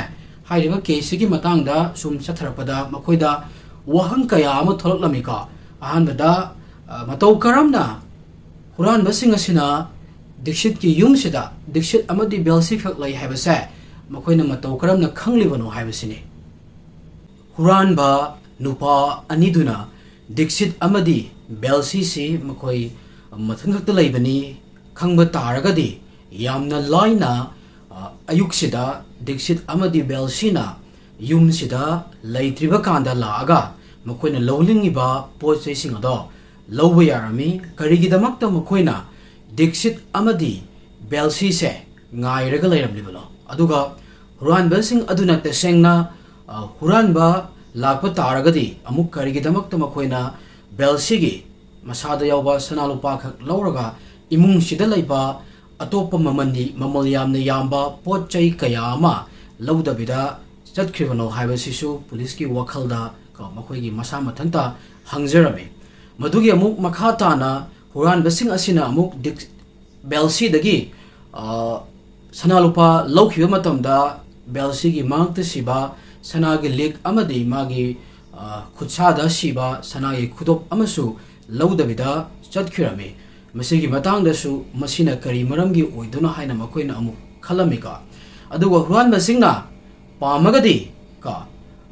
ꯍꯥꯏꯔꯤꯕ ꯀꯦꯁꯁꯤꯒꯤ ꯃꯇꯥꯡꯗ ꯁꯨꯝ ꯆꯠꯊꯔꯛꯄꯗ ꯃꯈꯣꯏꯗ ꯋꯥꯍꯪ ꯀꯌꯥ ꯑꯃ ꯊꯣꯛꯂꯛꯂꯝꯃꯤꯀꯣ꯫ ꯑꯍꯥꯟꯕꯗ, ꯑ, ꯃꯇꯧ ꯀꯔꯝꯅ ꯍꯨꯔꯥꯟꯕꯁꯤꯡ ꯑꯁꯤꯅ ꯗꯤꯛꯁꯤꯠꯀꯤ ꯌꯨꯝꯁꯤꯗ ꯗꯤꯛꯁꯤꯠ ꯑꯃꯗꯤ ꯕꯦꯜꯁꯤ ꯈꯛ ꯂꯩ ꯍꯥꯏꯕꯁꯦ ꯃꯈꯣꯏꯅ ꯃꯇꯧ ꯀꯔꯝꯅ ꯈꯪꯂꯤꯕꯅꯣ ꯍꯥꯏꯕꯁꯤꯅꯤ꯫ ꯍꯨꯔꯥꯟꯕ ꯅꯨꯄꯥ ꯑꯅꯤꯗꯨꯅ ꯗꯤꯛꯁꯤꯠ ꯑꯃꯗꯤ ꯕꯦꯜꯁꯤꯁꯤ ꯃꯈꯣꯏ ꯃꯊꯟ ꯈꯛꯇ ꯂꯩꯕꯅꯤ ꯈꯪꯕ ꯇꯥꯔꯒꯗꯤ, ꯌꯥꯝꯅ ꯂꯥꯏꯅ, ꯑ, ꯑꯌꯨꯛꯁꯤꯗ ꯗꯤꯛꯁꯤꯠ ꯑꯃꯗꯤ ꯕꯦꯜꯁꯤꯅ ꯌꯨꯝꯁꯤꯗ ꯂꯩꯇ꯭ꯔꯤꯕ ꯀꯥꯟꯗ ꯂꯥꯛꯑꯒ ꯃꯈꯣꯏꯅ ꯂꯧꯅꯤꯡꯉꯤꯕ ꯄꯣꯠ ꯆꯩꯁꯤꯡ ꯑꯗꯣ ꯂꯧꯕ ꯌꯥꯔꯝꯃꯤ꯫ ꯀꯔꯤꯒꯤꯗꯃꯛꯇ ꯃꯈꯣꯏꯅ ꯗꯤꯛꯁꯤꯠ ꯑꯃꯗꯤ ꯕꯦꯜꯁꯤꯁꯦ ꯉꯥꯏꯔꯒ ꯂꯩꯔꯝꯂꯤꯕꯅꯣ? ꯑꯗꯨꯒ ꯍꯨꯔꯥꯟꯕꯁꯤꯡ ꯑꯗꯨꯅ ꯇꯁꯦꯡꯅ, ꯑ, ꯍꯨꯔꯥꯟꯕ ꯂꯥꯛꯄ ꯇꯥꯔꯒꯗꯤ ꯑꯃꯨꯛ ꯀꯔꯤꯒꯤꯗꯃꯛꯇ ꯃꯈꯣꯏꯅ ꯕꯦꯜꯁꯤꯒꯤ ꯃꯁꯥꯗ ꯌꯥꯎꯕ ꯁꯅꯥ ꯂꯨꯄꯥ ꯈꯛ ꯂꯧꯔꯒ ꯏꯃꯨꯡꯁꯤꯗ ꯂꯩꯕ ꯑꯇꯣꯞꯄ ꯃꯃꯜꯗꯤ, ꯃꯃꯜ ꯌꯥꯝꯅ ꯌꯥꯝꯕ ꯄꯣꯠ ꯆꯩ ꯀꯌꯥ ꯑꯃ ꯂꯧꯗꯕꯤꯗ ꯆꯠꯈ꯭ꯔꯤꯕꯅꯣ ꯍꯥꯏꯕꯁꯤꯁꯨ ꯄꯨꯂꯤꯁꯀꯤ ꯋꯥꯈꯜꯗ ꯀꯣ ꯃꯈꯣꯏꯒꯤ ꯃꯁꯥ ꯃꯊꯟꯇ ꯍꯪꯖꯔꯝꯃꯤ꯫ ꯃꯗꯨꯒꯤ ꯑꯃꯨꯛ ꯃꯈꯥ ꯇꯥꯅ ꯍꯨꯔꯥꯟꯕꯁꯤꯡ ꯑꯁꯤꯅ ꯑꯃꯨꯛ ꯗꯤꯛ-, ꯕꯦꯜꯁꯤꯗꯒꯤ, ꯑ, ꯁꯅꯥ ꯂꯨꯄꯥ ꯂꯧꯈꯤꯕ ꯃꯇꯝꯗ ꯕꯦꯜꯁꯤꯒꯤ ꯃꯉꯛꯇ ꯁꯤꯕ ꯁꯅꯥꯒꯤ ꯂꯤꯛ ꯑꯃꯗꯤ ꯃꯥꯒꯤ, ꯑ, ꯈꯨꯠꯁꯥꯗ ꯁꯤꯕ ꯁꯅꯥꯒꯤ ꯈꯨꯗꯣꯞ ꯑꯃꯁꯨ ꯂꯧꯗꯕꯤꯗ ꯆꯠꯈꯤꯔꯝꯃꯤ꯫ ꯃꯁꯤꯒꯤ ꯃꯇꯥꯡꯗꯁꯨ ꯃꯁꯤꯅ ꯀꯔꯤ ꯃꯔꯝꯒꯤ ꯑꯣꯏꯗꯣꯏꯅꯣ ꯍꯥꯏꯅ ꯃꯈꯣꯏꯅ ꯑꯃꯨꯛ ꯈꯜꯂꯝꯃꯤꯀꯣ꯫ ꯑꯗꯨꯒ ꯍꯨꯔꯥꯟꯕꯁꯤꯡꯅ ꯄꯥꯝꯃꯒꯗꯤ ꯀꯣ,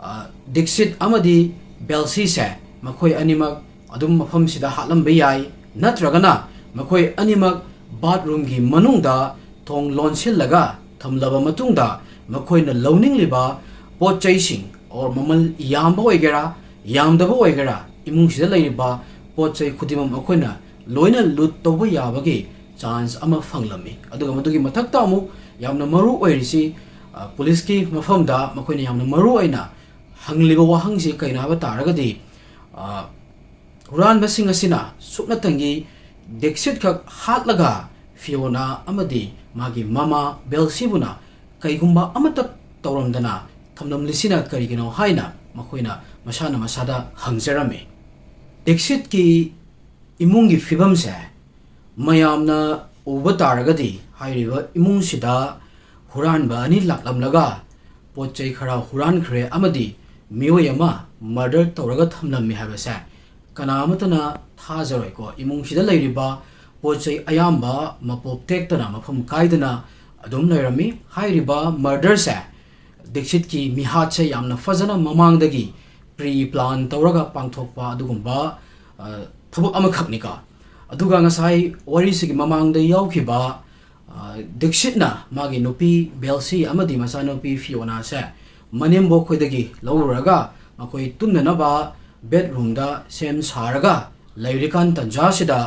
ꯑ, ꯗꯤꯛꯁꯤꯠ ꯑꯃꯗꯤ ꯕꯦꯜꯁꯤꯁꯦ ꯃꯈꯣꯏ ꯑꯅꯤꯃꯛ ꯑꯗꯨꯝ ꯃꯐꯝꯁꯤꯗ ꯍꯥꯠꯂꯝꯕ ꯌꯥꯏ, ꯅꯠꯇ꯭ꯔꯒꯅ ꯃꯈꯣꯏ ꯑꯅꯤꯃꯛ ꯕꯥꯠꯔꯨꯝꯒꯤ ꯃꯅꯨꯡꯗ ꯊꯣꯡ ꯂꯣꯟꯁꯤꯜꯂꯒ ꯊꯝꯂꯕ ꯃꯇꯨꯡꯗ ꯃꯈꯣꯏꯅ ꯂꯧꯅꯤꯡꯂꯤꯕ ꯄꯣꯠ ꯆꯩꯁꯤꯡ ꯑꯣꯔ ꯃꯃꯜ ꯌꯥꯝꯕ ꯑꯣꯏꯒꯦꯔꯥ ꯌꯥꯝꯗꯕ ꯑꯣꯏꯒꯦꯔꯥ ꯏꯃꯨꯡꯁꯤꯗ ꯂꯩꯔꯤꯕ ꯄꯣꯠ ꯆꯩ ꯈꯨꯗꯤꯡꯃꯛ ꯃꯈꯣꯏꯅ ꯂꯣꯏꯅ ꯂꯨꯠ ꯇꯧꯕ ꯌꯥꯕꯒꯤ ꯆꯥꯟꯁ ꯑꯃ ꯐꯪꯂꯝꯃꯤ꯫ ꯑꯗꯨꯒ ꯃꯗꯨꯒꯤ ꯃꯊꯛꯇ ꯑꯃꯨꯛ ꯌꯥꯝꯅ ꯃꯔꯨ ꯑꯣꯏꯔꯤꯁꯤ, ꯑ, ꯄꯨꯂꯤꯁꯀꯤ ꯃꯐꯝꯗ ꯃꯈꯣꯏꯅ ꯌꯥꯝꯅ ꯃꯔꯨ ꯑꯣꯏꯅ ꯍꯪꯂꯤꯕ ꯋꯥꯍꯪꯁꯤ ꯀꯩꯅꯣ ꯍꯥꯏꯕ ꯇꯥꯔꯒꯗꯤ, ꯑ, ꯍꯨꯔꯥꯟꯕꯁꯤꯡ ꯑꯁꯤꯅ ꯁꯨꯞꯅꯇꯪꯒꯤ ꯗꯤꯛꯁꯤꯠ ꯈꯛ ꯍꯥꯠꯂꯒ ꯐꯤꯌꯣꯅꯥ ꯑꯃꯗꯤ ꯃꯥꯒꯤ ꯃꯃꯥ ꯕꯦꯜꯁꯤꯕꯨꯅ ꯀꯩꯒꯨꯝꯕ ꯑꯃꯠꯇ ꯇꯧꯔꯝꯗꯅ ꯊꯝꯂꯝꯂꯤꯁꯤꯅ ꯀꯔꯤꯒꯤꯅꯣ ꯍꯥꯏꯅ ꯃꯈꯣꯏꯅ ꯃꯁꯥꯅ ꯃꯁꯥꯗ ꯍꯪꯖꯔꯝꯃꯤ꯫ ꯗꯤꯛꯁꯤꯠꯀꯤ ꯏꯃꯨꯡꯒꯤ ꯐꯤꯕꯝꯁꯦ ꯃꯌꯥꯝꯅ ꯎꯕ ꯇꯥꯔꯒꯗꯤ ꯍꯥꯏꯔꯤꯕ ꯏꯃꯨꯡꯁꯤꯗ ꯍꯨꯔꯥꯟꯕ ꯑꯅꯤ ꯂꯥꯛꯂꯝꯂꯒ ꯄꯣꯠ ꯆꯩ ꯈꯔ ꯍꯨꯔꯥꯟꯈ꯭ꯔꯦ ꯑꯃꯗꯤ ꯃꯤꯑꯣꯏ ꯑꯃ ꯃꯔꯗꯔ ꯇꯧꯔꯒ ꯊꯝꯂꯝꯃꯤ ꯍꯥꯏꯕꯁꯦ ꯀꯅꯥ ꯑꯃꯠꯇꯅ ꯊꯥꯖꯔꯣꯏꯀꯣ꯫ ꯏꯃꯨꯡꯁꯤꯗ ꯂꯩꯔꯤꯕ ꯄꯣꯠ ꯆꯩ ꯑꯌꯥꯝꯕ ꯃꯄꯣꯞ ꯇꯦꯛꯇꯅ ꯃꯐꯝ ꯀꯥꯏꯗꯅ ꯑꯗꯨꯝ ꯂꯩꯔꯝꯃꯤ꯫ ꯍꯥꯏꯔꯤꯕ ꯃꯔꯗꯔꯁꯦ ꯗꯤꯛꯁꯤꯠꯀꯤ ꯃꯤꯍꯥꯠꯁꯦ ꯌꯥꯝꯅ ꯐꯖꯅ ꯃꯃꯥꯡꯗꯒꯤ ꯄ꯭ꯔꯤ ꯄ꯭ꯂꯥꯟ ꯇꯧꯔꯒ ꯄꯥꯡꯊꯣꯛꯄ ꯑꯗꯨꯒꯨꯝꯕ ꯑ, ꯊꯕꯛ ꯑꯃꯈꯛꯅꯤꯀꯣ꯫ ꯑꯗꯨꯒ ꯉꯁꯥꯏ ꯋꯥꯔꯤꯁꯤꯒꯤ ꯃꯃꯥꯡꯗ ꯌꯥꯎꯈꯤꯕ ꯑ, ꯗꯤꯛꯁꯤꯠꯅ ꯃꯥꯒꯤ ꯅꯨꯄꯤ ꯕꯦꯜꯁꯤ ꯑꯃꯗꯤ ꯃꯆꯥꯅꯨꯄꯤ ꯐꯤꯌꯣꯅꯥꯁꯦ ꯃꯅꯦꯝꯕꯣꯛ ꯈꯣꯏꯗꯒꯤ ꯂꯧꯔꯨꯔꯒ ꯃꯈꯣꯏ ꯇꯨꯝꯅꯅꯕ ꯕꯦꯗꯔꯨꯝꯗ ꯁꯦꯝ ꯁꯥꯔꯒ ꯂꯩꯔꯤꯀꯥꯟ ꯇꯟꯖꯥꯁꯤꯗ,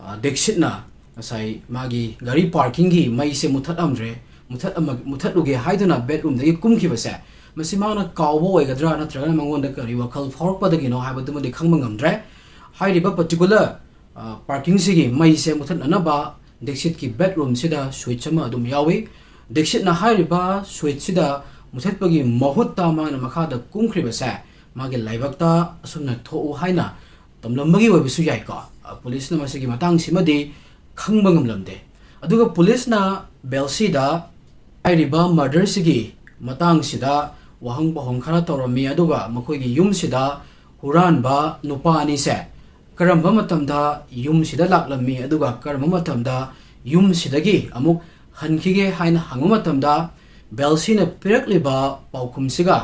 ꯑ, ꯗꯤꯛꯁꯤꯠꯅ ꯉꯁꯥꯏ ꯃꯥꯒꯤ ꯒꯥꯔꯤ ꯄꯥꯔꯀꯤꯡꯒꯤ ꯃꯩꯁꯦ ꯃꯨꯊꯠꯂꯝꯗ꯭ꯔꯦ, ꯃꯨꯊꯠꯂꯝꯃ-, ꯃꯨꯊꯠꯂꯨꯒꯦ ꯍꯥꯏꯗꯨꯅ ꯕꯦꯗꯔꯨꯝꯗꯒꯤ ꯀꯨꯝꯈꯤꯕꯁꯦ, ꯃꯁꯤ ꯃꯥꯅ ꯀꯥꯎꯕ ꯑꯣꯏꯒꯗ꯭ꯔꯥ ꯅꯠꯇ꯭ꯔꯒꯅ ꯃꯉꯣꯟꯗ ꯀꯔꯤ ꯋꯥꯈꯜ ꯐꯥꯎꯔꯛꯄꯗꯒꯤꯅꯣ ꯍꯥꯏꯕꯗꯨꯃꯗꯤ ꯈꯪꯕ ꯉꯝꯗ꯭ꯔꯦ꯫ ꯍꯥꯏꯔꯤꯕ ꯄꯔꯇꯤꯀꯨꯂꯔ ꯑ, ꯄꯥꯔꯀꯤꯡꯁꯤꯒꯤ ꯃꯩꯁꯦ ꯃꯨꯊꯠꯅꯅꯕ ꯗꯤꯛꯁꯤꯠꯀꯤ ꯕꯦꯗꯔꯨꯝꯁꯤꯗ ꯁ꯭ꯋꯤꯠꯆ ꯑꯃ ꯑꯗꯨꯝ ꯌꯥꯎꯏ꯫ ꯗꯤꯛꯁꯤꯠꯅ ꯍꯥꯏꯔꯤꯕ ꯁ꯭ꯋꯤꯠꯆꯁꯤꯗ ꯃꯨꯊꯠꯄꯒꯤ ꯃꯍꯨꯠꯇ ꯃꯥꯅ ꯃꯈꯥꯗ ꯀꯨꯝꯈ꯭ꯔꯤꯕꯁꯦ ꯃꯥꯒꯤ ꯂꯥꯏꯕꯛꯇ ꯑꯁꯨꯝꯅ ꯊꯣꯛꯎ ꯍꯥꯏꯅ ꯇꯝꯂꯝꯕꯒꯤ ꯑꯣꯏꯕꯁꯨ ꯌꯥꯏꯀꯣ꯫ ꯑ, ꯄꯨꯂꯤꯁꯅ ꯃꯁꯤꯒꯤ ꯃꯇꯥꯡꯁꯤꯃꯗꯤ ꯈꯪꯕ ꯉꯝꯂꯝꯗꯦ꯫ ꯑꯗꯨꯒ ꯄꯨꯂꯤꯁꯅ ꯕꯦꯜꯁꯤꯗ ꯍꯥꯏꯔꯤꯕ ꯃꯔꯗꯔꯁꯤꯒꯤ ꯃꯇꯥꯡꯁꯤꯗ ꯋꯥꯍꯪ ꯄꯥꯎꯍꯪ ꯈꯔ ꯇꯧꯔꯝꯃꯤ, ꯑꯗꯨꯒ ꯃꯈꯣꯏꯒꯤ ꯌꯨꯝꯁꯤꯗ ꯍꯨꯔꯥꯟꯕ ꯅꯨꯄꯥ ꯑꯅꯤꯁꯦ ꯀꯔꯝꯕ ꯃꯇꯝꯗ ꯌꯨꯝꯁꯤꯗ ꯂꯥꯛꯂꯝꯃꯤ, ꯑꯗꯨꯒ ꯀꯔꯝꯕ ꯃꯇꯝꯗ ꯌꯨꯝꯁꯤꯗꯒꯤ ꯑꯃꯨꯛ ꯍꯟꯈꯤꯒꯦ ꯍꯥꯏꯅ ꯍꯪꯕ ꯃꯇꯝꯗ, ꯕꯦꯜꯁꯤꯅ ꯄꯤꯔꯛꯂꯤꯕ ꯄꯥꯎꯈꯨꯝꯁꯤꯒ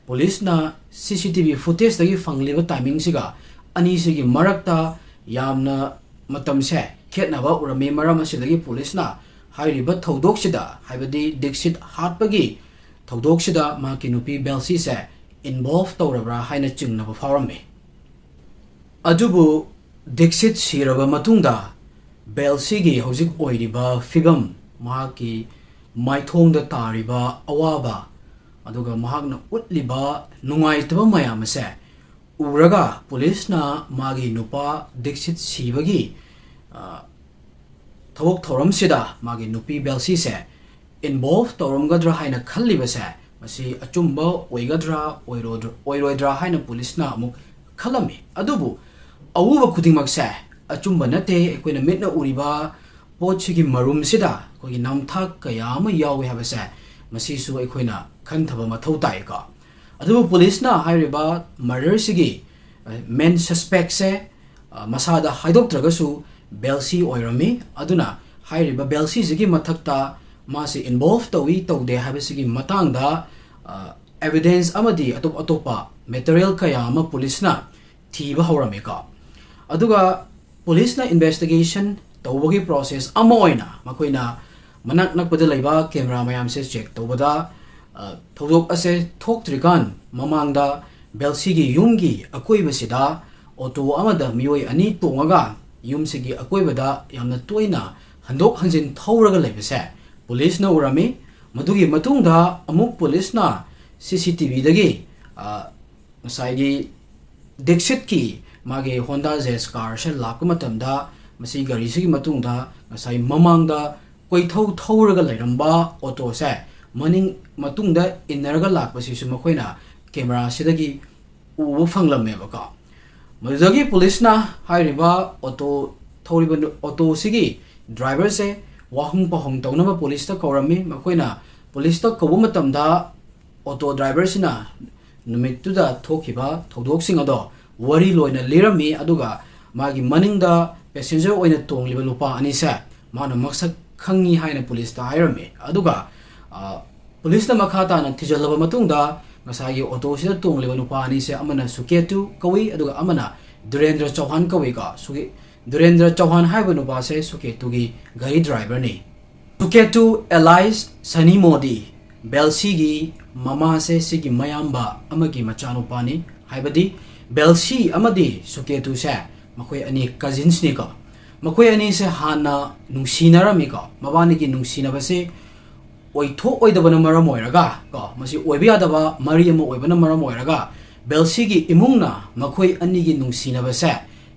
ꯄꯨꯂꯤꯁꯅ ꯁꯤ ꯁꯤ ꯇꯤ ꯚꯤ ꯐꯨꯇꯦꯖꯇꯒꯤ ꯐꯪꯂꯤꯕ ꯇꯥꯏꯃꯤꯡꯁꯤꯒ ꯑꯅꯤꯁꯤꯒꯤ ꯃꯔꯛꯇ ꯌꯥꯝꯅ ꯃꯇꯝꯁꯦ ꯈꯦꯠꯅꯕ ꯎꯔꯝꯃꯤ꯫ ꯃꯔꯝ ꯑꯁꯤꯗꯒꯤ ꯄꯨꯂꯤꯁꯅ ꯍꯥꯏꯔꯤꯕ ꯊꯧꯗꯣꯛꯁꯤꯗ, ꯍꯥꯏꯕꯗꯤ ꯗꯤꯛꯁꯤꯠ ꯍꯥꯠꯄꯒꯤ ꯊꯧꯗꯣꯛꯁꯤꯗ ꯃꯍꯥꯛꯀꯤ ꯅꯨꯄꯤ ꯕꯦꯜꯁꯤꯁꯦ ꯏꯟꯚꯣꯜꯚ ꯇꯧꯔꯕ꯭ꯔꯥ ꯍꯥꯏꯅ ꯆꯤꯡꯅꯕ ꯐꯥꯎꯔꯝꯃꯤ꯫ ꯑꯗꯨꯕꯨ ꯗꯤꯛꯁꯤꯠ ꯁꯤꯔꯕ ꯃꯇꯨꯡꯗ ꯕꯦꯜꯁꯤꯒꯤ ꯍꯧꯖꯤꯛ ꯑꯣꯏꯔꯤꯕ ꯐꯤꯕꯝ, ꯃꯍꯥꯛꯀꯤ ꯃꯥꯏꯊꯣꯡꯗ ꯇꯥꯔꯤꯕ ꯑꯋꯥꯕ, ꯑꯗꯨꯒ ꯃꯍꯥꯛꯅ ꯎꯠꯂꯤꯕ ꯅꯨꯡꯉꯥꯏꯇꯕ ꯃꯌꯥꯝ ꯑꯁꯦ ꯎꯔꯒ ꯄꯨꯂꯤꯁꯅ ꯃꯥꯒꯤ ꯅꯨꯄꯥ ꯗꯤꯛꯁꯤꯠ ꯁꯤꯕꯒꯤ, ꯑ, ꯊꯕꯛ ꯊꯧꯔꯝꯁꯤꯗ ꯃꯥꯒꯤ ꯅꯨꯄꯤ ꯕꯦꯜꯁꯤꯁꯦ ꯏꯟꯚꯣꯜꯚ ꯇꯧꯔꯝꯒꯗ꯭ꯔꯥ ꯍꯥꯏꯅ ꯈꯜꯂꯤꯕꯁꯦ, ꯃꯁꯤ ꯑꯆꯨꯝꯕ ꯑꯣꯏꯒꯗ꯭ꯔꯥ, ꯑꯣꯏꯔꯣꯏꯗ꯭ꯔꯥ, ꯑꯣꯏꯔꯣꯏꯗ꯭ꯔꯥ ꯍꯥꯏꯅ ꯄꯨꯂꯤꯁꯅ ꯑꯃꯨꯛ ꯈꯜꯂꯝꯃꯤ꯫ ꯑꯗꯨꯕꯨ ꯑꯎꯕ ꯈꯨꯗꯤꯡꯃꯛꯁꯦ ꯑꯆꯨꯝꯕ ꯅꯠꯇꯦ꯫ ꯑꯩꯈꯣꯏꯅ ꯃꯤꯠꯅ ꯎꯔꯤꯕ ꯄꯣꯠꯁꯤꯒꯤ ꯃꯔꯨꯝꯁꯤꯗ ꯑꯩꯈꯣꯏꯒꯤ ꯅꯝꯊꯥꯛ ꯀꯌꯥ ꯑꯃ ꯌꯥꯎꯏ ꯍꯥꯏꯕꯁꯦ, ꯃꯁꯤꯁꯨ ꯑꯩꯈꯣꯏꯅ ꯈꯟꯊꯕ ꯃꯊꯧ ꯇꯥꯏꯀꯣ꯫ ꯑꯗꯨꯕꯨ ꯄꯨꯂꯤꯁꯅ ꯍꯥꯏꯔꯤꯕ ꯃꯔꯗꯔꯁꯤꯒꯤ, ꯑ, ꯃꯦꯟ ꯁꯁꯄꯦꯛꯁꯦ, ꯑ, ꯃꯁꯥꯗ ꯍꯥꯏꯗꯣꯛꯇ꯭ꯔꯒꯁꯨ ꯕꯦꯜꯁꯤ ꯑꯣꯏꯔꯝꯃꯤ꯫ ꯑꯗꯨꯅ ꯍꯥꯏꯔꯤꯕ ꯕꯦꯜꯁꯤꯁꯤꯒꯤ ꯃꯊꯛꯇ ꯃꯥꯁꯤ involve ꯇꯧꯏ ꯇꯧꯗꯦ ꯍꯥꯏꯕꯁꯤꯒꯤ ꯃꯇꯥꯡꯗ ꯑꯦꯕꯤꯗꯦꯟꯁ ꯑꯃꯗꯤ ꯑꯇꯣꯞ ꯑꯇꯣꯞꯄ ꯃꯦꯇꯔꯤꯌꯦꯜ ꯀꯌꯥ ꯑꯃ ꯄꯨꯂꯤꯁꯅ ꯊꯤꯕ ꯍꯧꯔꯝꯃꯤꯀꯣ꯫ ꯑꯗꯨꯒ ꯄꯨꯂꯤꯁꯅ ꯏꯟꯚꯦꯁꯇꯤꯒꯦꯁꯟ ꯇꯧꯕꯒꯤ ꯄ꯭ꯔꯣꯁꯦꯁ ꯑꯃ ꯑꯣꯏꯅ ꯃꯈꯣꯏꯅ ꯃꯅꯥꯛ ꯅꯛꯄꯗ ꯂꯩꯕ ꯀꯦꯃꯦꯔꯥ ꯃꯌꯥꯝꯁꯦ ꯆꯦꯛ ꯇꯧꯕꯗ, ꯑ, ꯊꯧꯗꯣꯛ ꯑꯁꯦ ꯊꯣꯛꯇ꯭ꯔꯤꯀꯥꯟ ꯃꯃꯥꯡꯗ ꯕꯦꯜꯁꯤꯒꯤ ꯌꯨꯝꯒꯤ ꯑꯀꯣꯏꯕꯁꯤꯗ ꯑꯣꯇꯣ ꯑꯃꯗ ꯃꯤꯑꯣꯏ ꯑꯅꯤ ꯇꯣꯡꯉꯒ ꯌꯨꯝꯁꯤꯒꯤ ꯑꯀꯣꯏꯕꯗ ꯌꯥꯝꯅ ꯇꯣꯏꯅ ꯍꯟꯗꯣꯛ ꯍꯟꯖꯤꯟ ꯊꯧꯔꯒ ꯂꯩꯕꯁꯦ ꯄꯨꯂꯤꯁꯅ ꯎꯔꯝꯃꯤ꯫ ꯃꯗꯨꯒꯤ ꯃꯇꯨꯡꯗ ꯑꯃꯨꯛ ꯄꯨꯂꯤꯁꯅ ꯁꯤ ꯁꯤ ꯇꯤ ꯚꯤꯗꯒꯤ, ꯑ, ꯉꯁꯥꯏꯒꯤ ꯗꯤꯛꯁꯤꯠꯀꯤ ꯃꯥꯒꯤ ꯍꯣꯟꯗꯥ ꯖꯦꯖ ꯀꯥꯔꯁꯦ ꯂꯥꯛꯄ ꯃꯇꯝꯗ ꯃꯁꯤ ꯒꯥꯔꯤꯁꯤꯒꯤ ꯃꯇꯨꯡꯗ ꯉꯁꯥꯏ ꯃꯃꯥꯡꯗ ꯀꯣꯏꯊꯧ ꯊꯧꯔꯒ ꯂꯩꯔꯝꯕ ꯑꯣꯇꯣꯁꯦ ꯃꯅꯤꯡ ꯃꯇꯨꯡꯗ ꯏꯟꯅꯔꯒ ꯂꯥꯛꯄꯁꯤꯁꯨ ꯃꯈꯣꯏꯅ ꯀꯦꯃꯦꯔꯥꯁꯤꯗꯒꯤ ꯎꯕ ꯐꯪꯂꯝꯃꯦꯕꯀꯣ꯫ ꯃꯗꯨꯗꯒꯤ ꯄꯨꯂꯤꯁꯅ ꯍꯥꯏꯔꯤꯕ ꯑꯣꯇꯣ ꯊꯧꯔꯤꯕ ꯅꯨ-, ꯑꯣꯇꯣꯁꯤꯒꯤ ꯗ꯭ꯔꯥꯏꯚꯔꯁꯦ ꯋꯥꯍꯪ ꯄꯥꯎꯍꯪ ꯇꯧꯅꯕ ꯄꯨꯂꯤꯁꯇ ꯀꯧꯔꯝꯃꯤ꯫ ꯃꯈꯣꯏꯅ ꯄꯨꯂꯤꯁꯇ ꯀꯧꯕ ꯃꯇꯝꯗ ꯑꯣꯇꯣ ꯗ꯭ꯔꯥꯏꯚꯔꯁꯤꯅ ꯅꯨꯃꯤꯠꯇꯨꯗ ꯊꯣꯛꯈꯤꯕ ꯊꯧꯗꯣꯛꯁꯤꯡ ꯑꯗꯣ ꯋꯥꯔꯤ ꯂꯣꯏꯅ ꯂꯤꯔꯝꯃꯤ꯫ ꯑꯗꯨꯒ ꯃꯥꯒꯤ ꯃꯅꯤꯡꯗ ꯄꯦꯁꯦꯟꯖꯔ ꯑꯣꯏꯅ ꯇꯣꯡꯂꯤꯕ ꯅꯨꯄꯥ ꯑꯅꯤꯁꯦ ꯃꯥꯅ ꯃꯁꯛ ꯈꯪꯉꯤ ꯍꯥꯏꯅ ꯄꯨꯂꯤꯁꯇ ꯍꯥꯏꯔꯝꯃꯤ꯫ ꯑꯗꯨꯒ, ꯑ, ꯄꯨꯂꯤꯁꯅ ꯃꯈꯥ ꯇꯥꯅ ꯊꯤꯖꯤꯜꯂꯕ ꯃꯇꯨꯡꯗ ꯉꯁꯥꯏꯒꯤ ꯑꯣꯇꯣꯁꯤꯗ ꯇꯣꯡꯂꯤꯕ ꯅꯨꯄꯥ ꯑꯅꯤꯁꯦ ꯑꯃꯅ ꯁꯨꯀꯦꯇꯨ ꯀꯧꯏ, ꯑꯗꯨꯒ ꯑꯃꯅ ꯙꯤꯔꯦꯟꯗ꯭ꯔ ꯆꯧꯍꯥꯟ ꯀꯧꯏꯀꯣ꯫ ꯁꯨꯀꯦ-, ꯙꯤꯔꯦꯟꯗ꯭ꯔ ꯆꯧꯍꯥꯟ ꯍꯥꯏꯕ ꯅꯨꯄꯥꯁꯦ ꯁꯨꯀꯦꯇꯨꯒꯤ ꯒꯥꯔꯤ ꯗ꯭ꯔꯥꯏꯚꯔꯅꯤ꯫ ꯁꯨꯀꯦꯇꯨ alias ꯁꯅꯤ ꯃꯣꯗꯤ, ꯕꯦꯜꯁꯤꯒꯤ ꯃꯃꯥꯁꯦ ꯁꯤꯒꯤ ꯃꯌꯥꯝꯕ ꯑꯃꯒꯤ ꯃꯆꯥꯅꯨꯄꯥꯅꯤ꯫ ꯍꯥꯏꯕꯗꯤ ꯕꯦꯜꯁꯤ ꯑꯃꯗꯤ ꯁꯨꯀꯦꯇꯨꯁꯦ ꯃꯈꯣꯏ ꯑꯅꯤ ꯀꯖꯤꯟꯁꯅꯤꯀꯣ꯫ ꯃꯈꯣꯏ ꯑꯅꯤꯁꯦ ꯍꯥꯟꯅ ꯅꯨꯡꯁꯤꯅꯔꯝꯃꯤꯀꯣ꯫ ꯃꯕꯥꯅꯤꯒꯤ ꯅꯨꯡꯁꯤꯅꯕꯁꯦ ꯑꯣꯏꯊꯣꯛꯑꯣꯏꯗꯕꯅ ꯃꯔꯝ ꯑꯣꯏꯔꯒ ꯀꯣ, ꯃꯁꯤ ꯑꯣꯏꯕ ꯌꯥꯗꯕ ꯃꯔꯤ ꯑꯃ ꯑꯣꯏꯕꯅ ꯃꯔꯝ ꯑꯣꯏꯔꯒ ꯕꯦꯜꯁꯤꯒꯤ ꯏꯃꯨꯡꯅ ꯃꯈꯣꯏ ꯑꯅꯤꯒꯤ ꯅꯨꯡꯁꯤꯅꯕꯁꯦ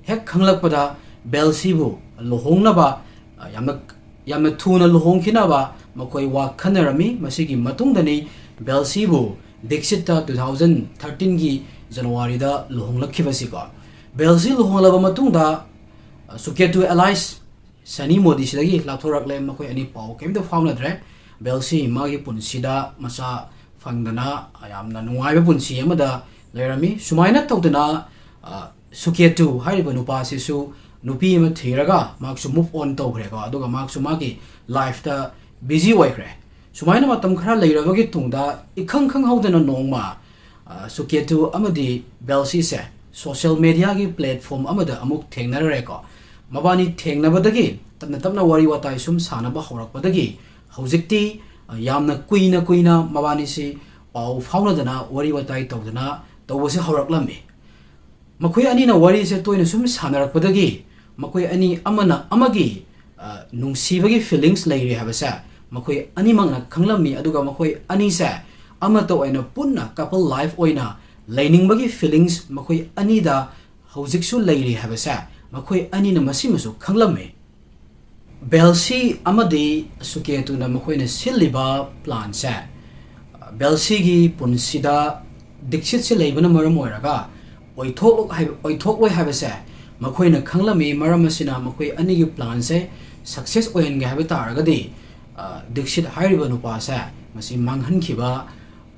ꯍꯦꯛ ꯈꯪꯂꯛꯄꯗ ꯕꯦꯜꯁꯤꯕꯨ ꯂꯨꯍꯣꯡꯅꯕ, ꯑ, ꯌꯥꯝꯅ, ꯌꯥꯝꯅ ꯊꯨꯅ ꯂꯨꯍꯣꯡꯈꯤꯅꯕ ꯃꯈꯣꯏ ꯋꯥ ꯈꯟꯅꯔꯝꯃꯤ꯫ ꯃꯁꯤꯒꯤ ꯃꯇꯨꯡꯗꯅꯤ ꯕꯦꯜꯁꯤꯕꯨ ꯗꯤꯛꯁꯤꯠꯇ two thousand thirteen ꯒꯤ ꯖꯅꯋꯥꯔꯤꯗ ꯂꯨꯍꯣꯡꯂꯛꯈꯤꯕꯁꯤꯀꯣ꯫ ꯕꯦꯜꯁꯤ ꯂꯨꯍꯣꯡꯂꯕ ꯃꯇꯨꯡꯗ, ꯑ, ꯁꯨꯀꯦꯇꯨ alias ꯁꯅꯤ ꯃꯣꯗꯤꯁꯤꯗꯒꯤ ꯂꯥꯞꯊꯣꯔꯛꯂꯦ꯫ ꯃꯈꯣꯏ ꯑꯅꯤ ꯄꯥꯎ ꯀꯔꯤꯝꯇ ꯐꯥꯎꯅꯗ꯭ꯔꯦ꯫ ꯕꯦꯜꯁꯤ ꯃꯥꯒꯤ ꯄꯨꯟꯁꯤꯗ ꯃꯆꯥ ꯐꯪꯗꯅ ꯌꯥꯝꯅ ꯅꯨꯡꯉꯥꯏꯕ ꯄꯨꯟꯁꯤ ꯑꯃꯗ ꯂꯩꯔꯝꯃꯤ꯫ ꯁꯨꯃꯥꯏꯅ ꯇꯧꯗꯅ, ꯑ, ꯁꯨꯀꯦꯇꯨ ꯍꯥꯏꯔꯤꯕ ꯅꯨꯄꯥꯁꯤꯁꯨ ꯅꯨꯄꯤ ꯑꯃ ꯊꯤꯔꯒ ꯃꯍꯥꯛꯁꯨ move on ꯇꯧꯈ꯭ꯔꯦꯀꯣ, ꯑꯗꯨꯒ ꯃꯍꯥꯛꯁꯨ ꯃꯥꯒꯤ ꯂꯥꯏꯐꯇ ꯕꯤꯖꯤ ꯑꯣꯏꯈ꯭ꯔꯦ꯫ ꯁꯨꯃꯥꯏꯅ ꯃꯇꯝ ꯈꯔ ꯂꯩꯔꯕꯒꯤ ꯇꯨꯡꯗ, ꯏꯈꯪ ꯈꯪꯍꯧꯗꯅ ꯅꯣꯡꯃ, ꯑ, ꯁꯨꯀꯦꯇꯨ ꯑꯃꯗꯤ ꯕꯦꯜꯁꯤꯁꯦ ꯁꯣꯁꯤꯌꯦꯜ ꯃꯦꯗꯤꯌꯥꯒꯤ ꯄ꯭ꯂꯦꯠꯐꯣꯝ ꯑꯃꯗ ꯑꯃꯨꯛ ꯊꯦꯡꯅꯔꯔꯦꯀꯣ꯫ ꯃꯕꯥꯅꯤ ꯊꯦꯡꯅꯕꯗꯒꯤ ꯇꯞꯅ ꯇꯞꯅ ꯋꯥꯔꯤ ꯋꯥꯇꯥꯏ ꯁꯨꯝ ꯁꯥꯟꯅꯕ ꯍꯧꯔꯛꯄꯗꯒꯤ ꯍꯧꯖꯤꯛꯇꯤ, ꯑ, ꯌꯥꯝꯅ ꯀꯨꯏꯅ ꯀꯨꯏꯅ ꯃꯕꯥꯅꯤꯁꯤ ꯄꯥꯎ ꯐꯥꯎꯅꯗꯅ ꯋꯥꯔꯤ ꯋꯥꯇꯥꯏ ꯇꯧꯗꯅ ꯇꯧꯕꯁꯦ ꯍꯧꯔꯛꯂꯝꯃꯤ꯫ ꯃꯈꯣꯏ ꯑꯅꯤꯅ ꯋꯥꯔꯤꯁꯦ ꯇꯣꯏꯅ ꯁꯨꯝ ꯁꯥꯟꯅꯔꯛꯄꯗꯒꯤ ꯃꯈꯣꯏ ꯑꯅꯤ ꯑꯃꯅ ꯑꯃꯒꯤ, ꯑ, ꯅꯨꯡꯁꯤꯕꯒꯤ ꯐꯤꯂꯤꯡꯁ ꯂꯩꯔꯤ ꯍꯥꯏꯕꯁꯦ ꯃꯈꯣꯏ ꯑꯅꯤꯃꯛꯅ ꯈꯪꯂꯝꯃꯤ, ꯑꯗꯨꯒ ꯃꯈꯣꯏ ꯑꯅꯤꯁꯦ ꯑꯃꯠꯇ ꯑꯣꯏꯅ ꯄꯨꯟꯅ ꯀꯄꯜ ꯂꯥꯏꯐ ꯑꯣꯏꯅ ꯂꯩꯅꯤꯡꯕꯒꯤ ꯐꯤꯂꯤꯡꯁ ꯃꯈꯣꯏ ꯑꯅꯤꯗ ꯍꯧꯖꯤꯛꯁꯨ ꯂꯩꯔꯤ ꯍꯥꯏꯕꯁꯦ ꯃꯈꯣꯏ ꯑꯅꯤꯅ ꯃꯁꯤꯃꯁꯨ ꯈꯪꯂꯝꯃꯤ꯫ ꯕꯦꯜꯁꯤ ꯑꯃꯗꯤ ꯁꯨꯀꯦꯇꯨꯅ ꯃꯈꯣꯏꯅ ꯁꯤꯜꯂꯤꯕ ꯄ꯭ꯂꯥꯟꯁꯦ, ꯕꯦꯜꯁꯤꯒꯤ ꯄꯨꯟꯁꯤꯗ ꯗꯤꯛꯁꯤꯠꯁꯤ ꯂꯩꯕꯅ ꯃꯔꯝ ꯑꯣꯏꯔꯒ ꯑꯣꯏꯊꯣꯛꯂꯣ-, ꯍꯥꯏꯕ, ꯑꯣꯏꯊꯣꯛꯂꯣꯏ ꯍꯥꯏꯕꯁꯦ ꯃꯈꯣꯏꯅ ꯈꯪꯂꯝꯃꯤ꯫ ꯃꯔꯝ ꯑꯁꯤꯅ ꯃꯈꯣꯏ ꯑꯅꯤꯒꯤ ꯄ꯭ꯂꯥꯟꯁꯦ ꯁꯛꯁꯦꯁ ꯑꯣꯏꯍꯟꯒꯦ ꯍꯥꯏꯕ ꯇꯥꯔꯒꯗꯤ, ꯑ, ꯗꯤꯛꯁꯤꯠ ꯍꯥꯏꯔꯤꯕ ꯅꯨꯄꯥꯁꯦ ꯃꯁꯤ ꯃꯥꯡꯍꯟꯈꯤꯕ,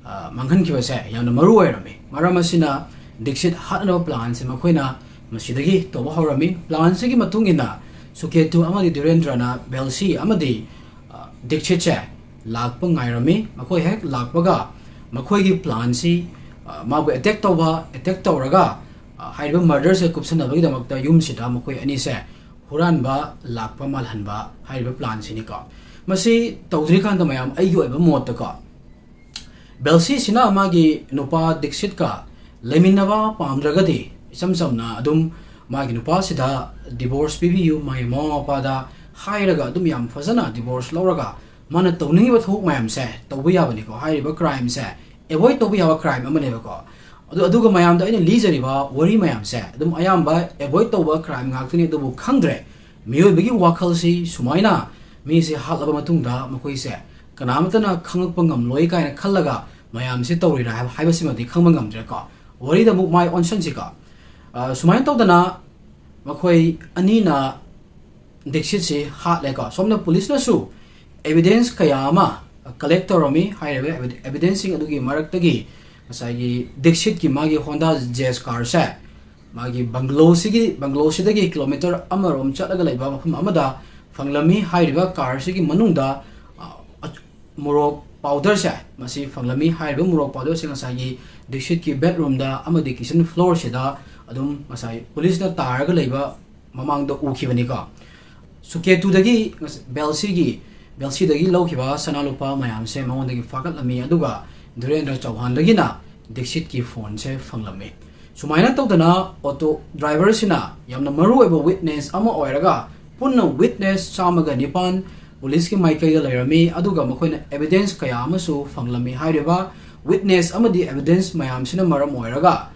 ꯑ, ꯃꯥꯡꯍꯟꯈꯤꯕꯁꯦ ꯌꯥꯝꯅ ꯃꯔꯨ ꯑꯣꯏꯔꯝꯃꯤ꯫ ꯃꯔꯝ ꯑꯁꯤꯅ ꯗꯤꯛꯁꯤꯠ ꯍꯥꯠꯅꯕ ꯄ꯭ꯂꯥꯟꯁꯦ ꯃꯈꯣꯏꯅ ꯃꯁꯤꯗꯒꯤ ꯇꯧꯕ ꯍꯧꯔꯝꯃꯤ꯫ ꯄ꯭ꯂꯥꯟꯁꯤꯒꯤ ꯃꯇꯨꯡ ꯏꯟꯅ ꯁꯨꯀꯦꯇꯨ ꯑꯃꯗꯤ ꯙꯤꯔꯦꯟꯗ꯭ꯔꯅ ꯕꯦꯜꯁꯤ ꯑꯃꯗꯤ, ꯑ, ꯗꯤꯛꯁꯤꯠꯁꯦ ꯂꯥꯛꯄ ꯉꯥꯏꯔꯝꯃꯤ꯫ ꯃꯈꯣꯏ ꯍꯦꯛ ꯂꯥꯛꯄꯒ ꯃꯈꯣꯏꯒꯤ ꯄ꯭ꯂꯥꯟꯁꯤ, ꯑ, ꯃꯥꯕꯨ ꯑꯦꯇꯦꯛ ꯇꯧꯕ, ꯑꯦꯇꯦꯛ ꯇꯧꯔꯒ, ꯑ, ꯍꯥꯏꯔꯤꯕ ꯃꯔꯗꯔꯁꯦ ꯀꯨꯞꯁꯟꯅꯕꯒꯤꯗꯃꯛꯇ ꯌꯨꯝꯁꯤꯗ ꯃꯈꯣꯏ ꯑꯅꯤꯁꯦ ꯍꯨꯔꯥꯟꯕ ꯂꯥꯛꯄ ꯃꯥꯜꯍꯟꯕ ꯍꯥꯏꯔꯤꯕ ꯄ꯭ꯂꯥꯟꯁꯤꯅꯤꯀꯣ꯫ ꯃꯁꯤ ꯇꯧꯗ꯭ꯔꯤꯀꯥꯟꯗ ꯃꯌꯥꯝ, ꯑꯩꯒꯤ ꯑꯣꯏꯕ ꯃꯣꯠꯇꯀꯣ, ꯕꯦꯜꯁꯤꯁꯤꯅ ꯃꯥꯒꯤ ꯅꯨꯄꯥ ꯗꯤꯛꯁꯤꯠꯀ ꯂꯩꯃꯤꯟꯅꯕ ꯄꯥꯝꯗ꯭ꯔꯒꯗꯤ ꯏꯆꯝ ꯆꯝꯅ ꯑꯗꯨꯝ ꯃꯥꯒꯤ ꯅꯨꯄꯥꯁꯤꯗ ꯗꯤꯚꯣꯔꯁ ꯄꯤꯕꯤꯌꯨ, ꯃꯥꯒꯤ ꯃꯃꯥ ꯃꯄꯥꯗ ꯍꯥꯏꯔꯒ ꯑꯗꯨꯝ ꯌꯥꯝ ꯐꯖꯅ ꯗꯤꯚꯣꯔꯁ ꯂꯧꯔꯒ ꯃꯥꯅ ꯇꯧꯅꯤꯡꯉꯤꯕ ꯊꯕꯛ ꯃꯌꯥꯝꯁꯦ ꯇꯧꯕ ꯌꯥꯕꯅꯤꯀꯣ꯫ ꯍꯥꯏꯔꯤꯕ ꯀ꯭ꯔꯥꯏꯝꯁꯦ ꯑꯦꯚꯣꯏꯗ ꯇꯧꯕ ꯌꯥꯕ ꯀ꯭ꯔꯥꯏꯝ ꯑꯃꯅꯦꯕꯀꯣ꯫ ꯑꯗꯨ, ꯑꯗꯨꯒ ꯃꯌꯥꯝꯗ ꯑꯩꯅ ꯂꯤꯖꯔꯤꯕ ꯋꯥꯔꯤ ꯃꯌꯥꯝꯁꯦ ꯑꯗꯨꯝ ꯑꯌꯥꯝꯕ ꯑꯦꯚꯣꯏꯗ ꯇꯧꯕ ꯀ꯭ꯔꯥꯏꯝ ꯉꯥꯛꯇꯅꯤ꯫ ꯑꯗꯨꯕꯨ ꯈꯪꯗ꯭ꯔꯦ, ꯃꯤꯑꯣꯏꯕꯒꯤ ꯋꯥꯈꯜꯁꯤ ꯁꯨꯃꯥꯏꯅ ꯃꯤꯁꯦ ꯍꯥꯠꯂꯕ ꯃꯇꯨꯡꯗ ꯃꯈꯣꯏꯁꯦ ꯀꯅꯥꯃꯠꯇꯅ ꯈꯪꯂꯛꯄ ꯉꯝꯂꯣꯏ ꯀꯥꯏꯅ ꯈꯜꯂꯒ ꯃꯌꯥꯝꯁꯦ ꯇꯧꯔꯤꯔꯥ ꯍꯥꯏꯕ, ꯍꯥꯏꯕꯁꯤꯃꯗꯤ ꯈꯪꯕ ꯉꯝꯗ꯭ꯔꯦꯀꯣ꯫ ꯋꯥꯔꯤꯗ ꯑꯃꯨꯛ ꯃꯥꯏ ꯑꯣꯟꯁꯟꯁꯤꯀꯣ꯫ ꯑ, ꯁꯨꯃꯥꯏꯅ ꯇꯧꯗꯅ ꯃꯈꯣꯏ ꯑꯅꯤꯅ ꯗꯤꯛꯁꯤꯠꯁꯤ ꯍꯥꯠꯂꯦꯀꯣ꯫ ꯁꯣꯝꯗ ꯄꯨꯂꯤꯁꯅꯁꯨ ꯑꯦꯚꯤꯗꯦꯟꯁ ꯀꯌꯥ ꯑꯃ ꯀꯂꯦꯛ ꯇꯧꯔꯝꯃꯤ꯫ ꯍꯥꯏꯔꯤꯕ ꯑꯦꯚꯤ-, ꯑꯦꯚꯤꯗꯦꯟꯁꯁꯤꯡ ꯑꯗꯨꯒꯤ ꯃꯔꯛꯇꯒꯤ ꯉꯁꯥꯏꯒꯤ ꯗꯤꯛꯁꯤꯠꯀꯤ ꯃꯥꯒꯤ ꯍꯣꯟꯗꯥ ꯖꯦꯖ ꯀꯥꯔꯁꯦ ꯃꯥꯒꯤ ꯕꯪꯒ꯭ꯂꯣꯁꯤꯒꯤ, ꯕꯪꯒ꯭ꯂꯣꯁꯤꯗꯒꯤ ꯀꯤꯂꯣꯃꯤꯇꯔ ꯑꯃꯔꯣꯝ ꯆꯠꯂꯒ ꯂꯩꯕ ꯃꯐꯝ ꯑꯃꯗ ꯐꯪꯂꯝꯃꯤ꯫ ꯍꯥꯏꯔꯤꯕ ꯀꯥꯔꯁꯤꯒꯤ ꯃꯅꯨꯡꯗ, ꯑ, ꯑ, ꯃꯣꯔꯣꯛ ꯄꯥꯎꯗꯔꯁꯦ ꯃꯁꯤ ꯐꯪꯂꯝꯃꯤ꯫ ꯍꯥꯏꯔꯤꯕ ꯃꯣꯔꯣꯛ ꯄꯥꯎꯗꯔꯁꯦ ꯉꯁꯥꯏꯒꯤ ꯗꯤꯛꯁꯤꯠꯀꯤ ꯕꯦꯗꯔꯨꯝꯗ ꯑꯃꯗꯤ ꯀꯤꯆꯟ ꯐ꯭ꯂꯣꯔꯁꯤꯗ ꯑꯗꯨꯝ ꯉꯁꯥꯏ ꯄꯨꯂꯤꯁꯅ ꯇꯥꯔꯒ ꯂꯩꯕ ꯃꯃꯥꯡꯗ ꯎꯈꯤꯕꯅꯤꯀꯣ꯫ ꯁꯨꯀꯦꯇꯨꯗꯒꯤ ꯉꯁ-, ꯕꯦꯜꯁꯤꯒꯤ, ꯕꯦꯜꯁꯤꯗꯒꯤ ꯂꯧꯈꯤꯕ ꯁꯅꯥ ꯂꯨꯄꯥ ꯃꯌꯥꯝꯁꯦ ꯃꯉꯣꯟꯗꯒꯤ ꯐꯥꯒꯠꯂꯝꯃꯤ, ꯑꯗꯨꯒ ꯙꯤꯔꯦꯟꯗ꯭ꯔ ꯆꯧꯍꯥꯟꯗꯒꯤꯅ ꯗꯤꯛꯁꯤꯠꯀꯤ ꯐꯣꯟꯁꯦ ꯐꯪꯂꯝꯃꯤ꯫ ꯁꯨꯃꯥꯏꯅ ꯇꯧꯗꯅ ꯑꯣꯇꯣ ꯗ꯭ꯔꯥꯏꯚꯔꯁꯤꯅ ꯌꯥꯝꯅ ꯃꯔꯨꯑꯣꯏꯕ ꯋꯤꯠꯅꯦꯁ ꯑꯃ ꯑꯣꯏꯔꯒ ꯄꯨꯟꯅ ꯋꯤꯠꯅꯦꯁ ꯆꯥꯝꯃꯒ ꯅꯤꯄꯥꯟ ꯄꯨꯂꯤꯁꯀꯤ ꯃꯥꯏꯀꯩꯗ ꯂꯩꯔꯝꯃꯤ, ꯑꯗꯨꯒ ꯃꯈꯣꯏꯅ ꯑꯦꯚꯤꯗꯦꯟꯁ ꯀꯌꯥ ꯑꯃꯁꯨ ꯐꯪꯂꯝꯃꯤ꯫ ꯍꯥꯏꯔꯤꯕ ꯋꯤꯠꯅꯦꯁ ꯑꯃꯗꯤ ꯑꯦꯚꯤꯗꯦꯟꯁ ꯃꯌꯥꯝꯁꯤꯅ ꯃꯔꯝ ꯑꯣꯏꯔꯒ,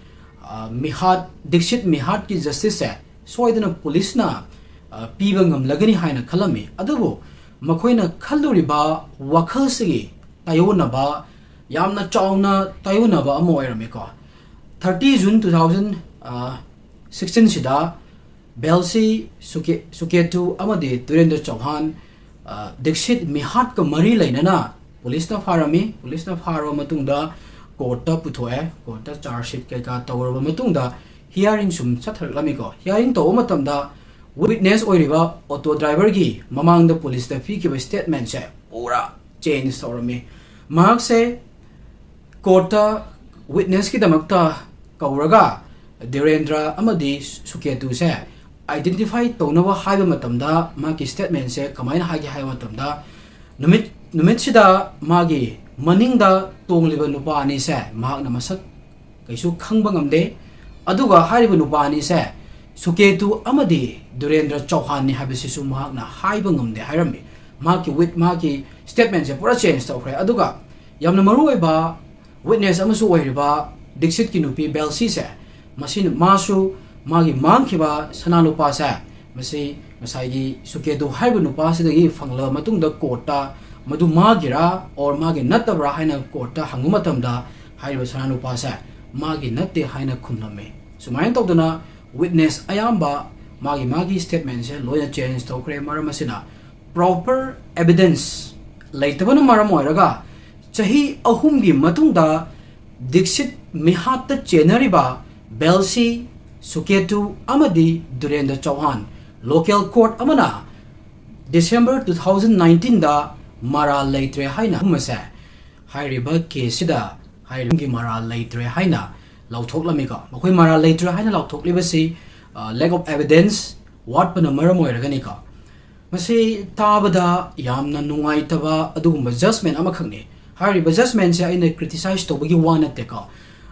ꯑ, ꯃꯤꯍꯥꯠ, ꯗꯤꯛꯁꯤꯠ ꯃꯤꯍꯥꯠꯀꯤ ꯖꯁꯇꯤꯁꯁꯦ ꯁꯣꯏꯗꯅ ꯄꯨꯂꯤꯁꯅ, ꯑ, ꯄꯤꯕ ꯉꯝꯂꯒꯅꯤ ꯍꯥꯏꯅ ꯈꯜꯂꯝꯃꯤ꯫ ꯑꯗꯨꯕꯨ ꯃꯈꯣꯏꯅ ꯈꯜꯂꯨꯔꯤꯕ ꯋꯥꯈꯜꯁꯤꯒꯤ ꯇꯥꯏꯑꯣꯟꯅꯕ, ꯌꯥꯝꯅ ꯆꯥꯎꯅ ꯇꯥꯏꯑꯣꯟꯅꯕ ꯑꯃ ꯑꯣꯏꯔꯝꯃꯤꯀꯣ꯫ Thirty June two thousand, ꯑ, sixteen ꯁꯤꯗ ꯕꯦꯜꯁꯤ, ꯁꯨꯀꯦ-, ꯁꯨꯀꯦꯇꯨ ꯑꯃꯗꯤ ꯙꯤꯔꯦꯟꯗ꯭ꯔ ꯆꯧꯍꯥꯟ, ꯑ, ꯗꯤꯛꯁꯤꯠ ꯃꯤꯍꯥꯠꯀ ꯃꯔꯤ ꯂꯩꯅꯅ ꯄꯨꯂꯤꯁꯅ ꯐꯥꯔꯝꯃꯤ꯫ ꯄꯨꯂꯤꯁꯅ ꯐꯥꯔꯕ ꯃꯇꯨꯡꯗ ꯀꯣꯔꯠꯇ ꯄꯨꯊꯣꯛꯑꯦ꯫ ꯀꯣꯔꯠꯇ ꯆꯥꯔꯖ ꯁꯤꯠ ꯀꯩꯀꯥ ꯇꯧꯔꯕ ꯃꯇꯨꯡꯗ ꯍꯤꯌꯥꯔꯤꯡ ꯁꯨꯝ ꯆꯠꯊꯔꯛꯂꯝꯃꯤꯀꯣ꯫ ꯍꯤꯌꯥꯔꯤꯡ ꯇꯧꯕ ꯃꯇꯝꯗ ꯋꯤꯠꯅꯦꯁ ꯑꯣꯏꯔꯤꯕ ꯑꯣꯇꯣ ꯗ꯭ꯔꯥꯏꯚꯔꯒꯤ ꯃꯃꯥꯡꯗ ꯄꯨꯂꯤꯁꯇ ꯄꯤꯈꯤꯕ ꯁ꯭ꯇꯦꯠꯃꯦꯟꯁꯦ ꯄꯨꯔꯥ ꯆꯦꯟꯖ ꯇꯧꯔꯝꯃꯤ꯫ ꯃꯍꯥꯛꯁꯦ ꯀꯣꯔꯠꯇ ꯋꯤꯠꯅꯦꯁꯀꯤꯗꯃꯛꯇ ꯀꯧꯔꯒ ꯙꯤꯔꯦꯟꯗ꯭ꯔ ꯑꯃꯗꯤ ꯁꯨꯀꯦꯇꯨꯁꯦ ꯑꯥꯏꯗꯦꯟꯇꯤꯐꯥꯏ ꯇꯧꯅꯕ ꯍꯥꯏꯕ ꯃꯇꯝꯗ ꯃꯥꯒꯤ ꯁ꯭ꯇꯦꯠꯃꯦꯟꯁꯦ ꯀꯃꯥꯏꯅ ꯍꯥꯏꯒꯦ ꯍꯥꯏꯕ ꯃꯇꯝꯗ, ꯅꯨꯃꯤꯠ, ꯅꯨꯃꯤꯠꯁꯤꯗ ꯃꯥꯒꯤ ꯃꯅꯤꯡꯗ ꯇꯣꯡꯂꯤꯕ ꯅꯨꯄꯥ ꯑꯅꯤꯁꯦ ꯃꯍꯥꯛꯅ ꯃꯁꯛ ꯀꯩꯁꯨ ꯈꯪꯕ ꯉꯝꯗꯦ꯫ ꯑꯗꯨꯒ ꯍꯥꯏꯔꯤꯕ ꯅꯨꯄꯥ ꯑꯅꯤꯁꯦ ꯁꯨꯀꯦꯇꯨ ꯑꯃꯗꯤ ꯙꯤꯔꯦꯟꯗ꯭ꯔ ꯆꯧꯍꯥꯟꯅꯤ ꯍꯥꯏꯕꯁꯤꯁꯨ ꯃꯍꯥꯛꯅ ꯍꯥꯏꯕ ꯉꯝꯗꯦ ꯍꯥꯏꯔꯝꯃꯤ꯫ ꯃꯍꯥꯛꯀꯤ ꯋꯤꯠ-, ꯃꯍꯥꯛꯀꯤ ꯁ꯭ꯇꯦꯠꯃꯦꯟꯁꯦ ꯄꯨꯔꯥ ꯆꯦꯟꯖ ꯇꯧꯈ꯭ꯔꯦ꯫ ꯑꯗꯨꯒ ꯌꯥꯝꯅ ꯃꯔꯨꯑꯣꯏꯕ ꯋꯤꯠꯅꯦꯁ ꯑꯃꯁꯨ ꯑꯣꯏꯔꯤꯕ ꯗꯤꯛꯁꯤꯠꯀꯤ ꯅꯨꯄꯤ ꯕꯦꯜꯁꯤꯁꯦ, ꯃꯁꯤꯅ, ꯃꯥꯁꯨ ꯃꯥꯒꯤ ꯃꯥꯡꯈꯤꯕ ꯁꯅꯥ ꯂꯨꯄꯥꯁꯦ ꯃꯁꯤ ꯉꯁꯥꯏꯒꯤ ꯁꯨꯀꯦꯇꯨ ꯍꯥꯏꯔꯤꯕ ꯅꯨꯄꯥꯁꯤꯗꯒꯤ ꯐꯪꯂꯕ ꯃꯇꯨꯡꯗ ꯀꯣꯔꯠꯇ ꯃꯗꯨ ꯃꯥꯒꯤꯔꯥ or ꯃꯥꯒꯤ ꯅꯠꯇꯕ꯭ꯔꯥ ꯍꯥꯏꯅ ꯀꯣꯔꯠꯇ ꯍꯪꯕ ꯃꯇꯝꯗ ꯍꯥꯏꯔꯤꯕ ꯁꯅꯥ ꯂꯨꯄꯥꯁꯦ ꯃꯥꯒꯤ ꯅꯠꯇꯦ ꯍꯥꯏꯅ ꯈꯨꯝꯂꯝꯃꯤ꯫ ꯁꯨꯃꯥꯏꯅ ꯇꯧꯗꯅ ꯋꯤꯠꯅꯦꯁ ꯑꯌꯥꯝꯕ ꯃꯥꯒꯤ, ꯃꯥꯒꯤ ꯁ꯭ꯇꯦꯠꯃꯦꯟꯁꯦ ꯂꯣꯏꯅ ꯆꯦꯟꯖ ꯇꯧꯈ꯭ꯔꯦ꯫ ꯃꯔꯝ ꯑꯁꯤꯅ ꯄ꯭ꯔꯣꯄꯔ ꯑꯦꯚꯤꯗꯦꯟꯁ ꯂꯩꯇꯕꯅ ꯃꯔꯝ ꯑꯣꯏꯔꯒ ꯆꯍꯤ ꯑꯍꯨꯝꯒꯤ ꯃꯇꯨꯡꯗ ꯗꯤꯛꯁꯤꯠ ꯃꯤꯍꯥꯠꯇ ꯆꯦꯟꯅꯔꯤꯕ ꯕꯦꯜꯁꯤ, ꯁꯨꯀꯦꯇꯨ ꯑꯃꯗꯤ ꯗꯨꯔꯦꯟꯗ꯭ꯔ ꯆꯧꯍꯥꯟ꯫ Local court ꯑꯃꯅ December two thousand nineteenꯗ ꯃꯔꯥꯜ ꯂꯩꯇ꯭ꯔꯦ ꯍꯥꯏꯅ ꯑꯍꯨꯝ ꯑꯁꯦ ꯍꯥꯏꯔꯤꯕ caseꯁꯤꯗ ꯍꯥꯏꯔꯤꯕꯒꯤ ꯃꯔꯥꯜ ꯂꯩꯇ꯭ꯔꯦ ꯍꯥꯏꯅ ꯂꯥꯎꯊꯣꯛꯂꯝꯃꯤꯀꯣ꯫ ꯃꯈꯣꯏ ꯃꯔꯥꯜ ꯂꯩꯇ꯭ꯔꯦ ꯍꯥꯏꯅ ꯂꯥꯎꯊꯣꯛꯂꯤꯕꯁꯤ, ꯑ, lack of evidence ꯋꯥꯠꯄꯅ ꯃꯔꯝ ꯑꯣꯏꯔꯒꯅꯤꯀꯣ꯫ ꯃꯁꯤ ꯇꯥꯕꯗ ꯌꯥꯝꯅ ꯅꯨꯡꯉꯥꯏꯇꯕ ꯑꯗꯨꯒꯨꯝꯕ judgement ꯑꯃꯈꯛꯅꯤ꯫ ꯍꯥꯏꯔꯤꯕ judgementꯁꯦ ꯑꯩꯅ criticize ꯇꯧꯕꯒꯤ ꯋꯥ ꯅꯠꯇꯦꯀꯣ꯫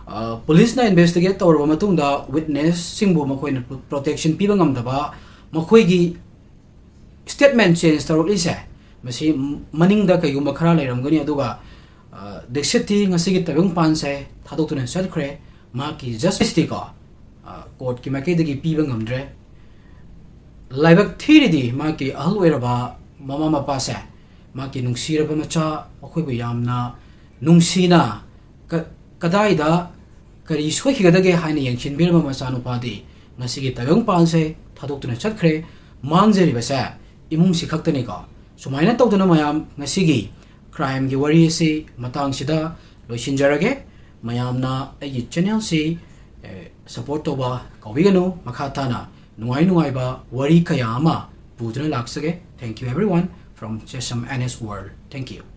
ꯑ, policeꯅ investigate ꯇꯧꯔꯕ ꯃꯇꯨꯡꯗ witnessꯁꯤꯡꯕꯨ ꯃꯈꯣꯏꯅ protection ꯄꯤꯕ ꯉꯝꯗꯕ, ꯃꯈꯣꯏꯒꯤ statement change ꯇꯧꯔꯛꯂꯤꯁꯦ, ꯃꯁꯤ ꯃꯅꯤꯡꯗ ꯀꯩꯒꯨꯝꯕ ꯈꯔ ꯂꯩꯔꯝꯒꯅꯤ꯫ ꯑꯗꯨꯒ, ꯑ, ꯗꯤꯛꯁꯤꯠꯇꯤ ꯉꯁꯤꯒꯤ ꯇꯥꯏꯕꯪꯄꯥꯟꯁꯦ ꯊꯥꯗꯣꯛꯇꯨꯅ ꯆꯠꯈ꯭ꯔꯦ꯫ ꯃꯍꯥꯛꯀꯤ justiceꯇꯤꯀꯣ, ꯑ, courtꯀꯤ ꯃꯥꯏꯀꯩꯗꯒꯤ ꯄꯤꯕ ꯉꯝꯗ꯭ꯔꯦ꯫ ꯂꯥꯏꯕꯛ ꯊꯤꯔꯤꯗꯤ ꯃꯍꯥꯛꯀꯤ ꯑꯍꯜ ꯑꯣꯏꯔꯕ ꯃꯃꯥ ꯃꯄꯥꯁꯦ, ꯃꯍꯥꯛꯀꯤ ꯅꯨꯡꯁꯤꯔꯕ ꯃꯆꯥ, ꯃꯈꯣꯏꯕꯨ ꯌꯥꯝꯅ ꯅꯨꯡꯁꯤꯅ ꯀ-, ꯀꯗꯥꯏꯗ ꯀꯔꯤ ꯁꯣꯏꯈꯤꯒꯗꯒꯦ ꯍꯥꯏꯅ ꯌꯦꯡꯁꯤꯟꯕꯤꯔꯝꯕ ꯃꯆꯥꯅꯨꯄꯥꯗꯤ ꯉꯁꯤꯒꯤ ꯇꯥꯏꯕꯪꯄꯥꯟꯁꯦ ꯊꯥꯗꯣꯛꯇꯨꯅ ꯆꯠꯈ꯭ꯔꯦ꯫ ꯃꯥꯡꯖꯔꯤꯕꯁꯦ ꯏꯃꯨꯡꯁꯤ ꯈꯛꯇꯅꯤꯀꯣ꯫ ꯁꯨꯃꯥꯏꯅ ꯇꯧꯗꯅ ꯃꯌꯥꯝ, ꯉꯁꯤꯒꯤ crimeꯒꯤ ꯋꯥꯔꯤ ꯑꯁꯤ ꯃꯇꯥꯡꯁꯤꯗ ꯂꯣꯏꯁꯤꯟꯖꯔꯒꯦ꯫ ꯃꯌꯥꯝꯅ ꯑꯩꯒꯤ channelꯁꯤ, ꯑꯦ, support ꯇꯧꯕ ꯀꯥꯎꯕꯤꯒꯅꯨ꯫ ꯃꯈꯥ ꯇꯥꯅ ꯅꯨꯡꯉꯥꯏ ꯅꯨꯡꯉꯥꯏꯕ ꯋꯥꯔꯤ ꯀꯌꯥ ꯑꯃ ꯄꯨꯗꯨꯅ ꯂꯥꯛꯆꯒꯦ꯫ Thank you everyone from Chesham N S World. Thank you.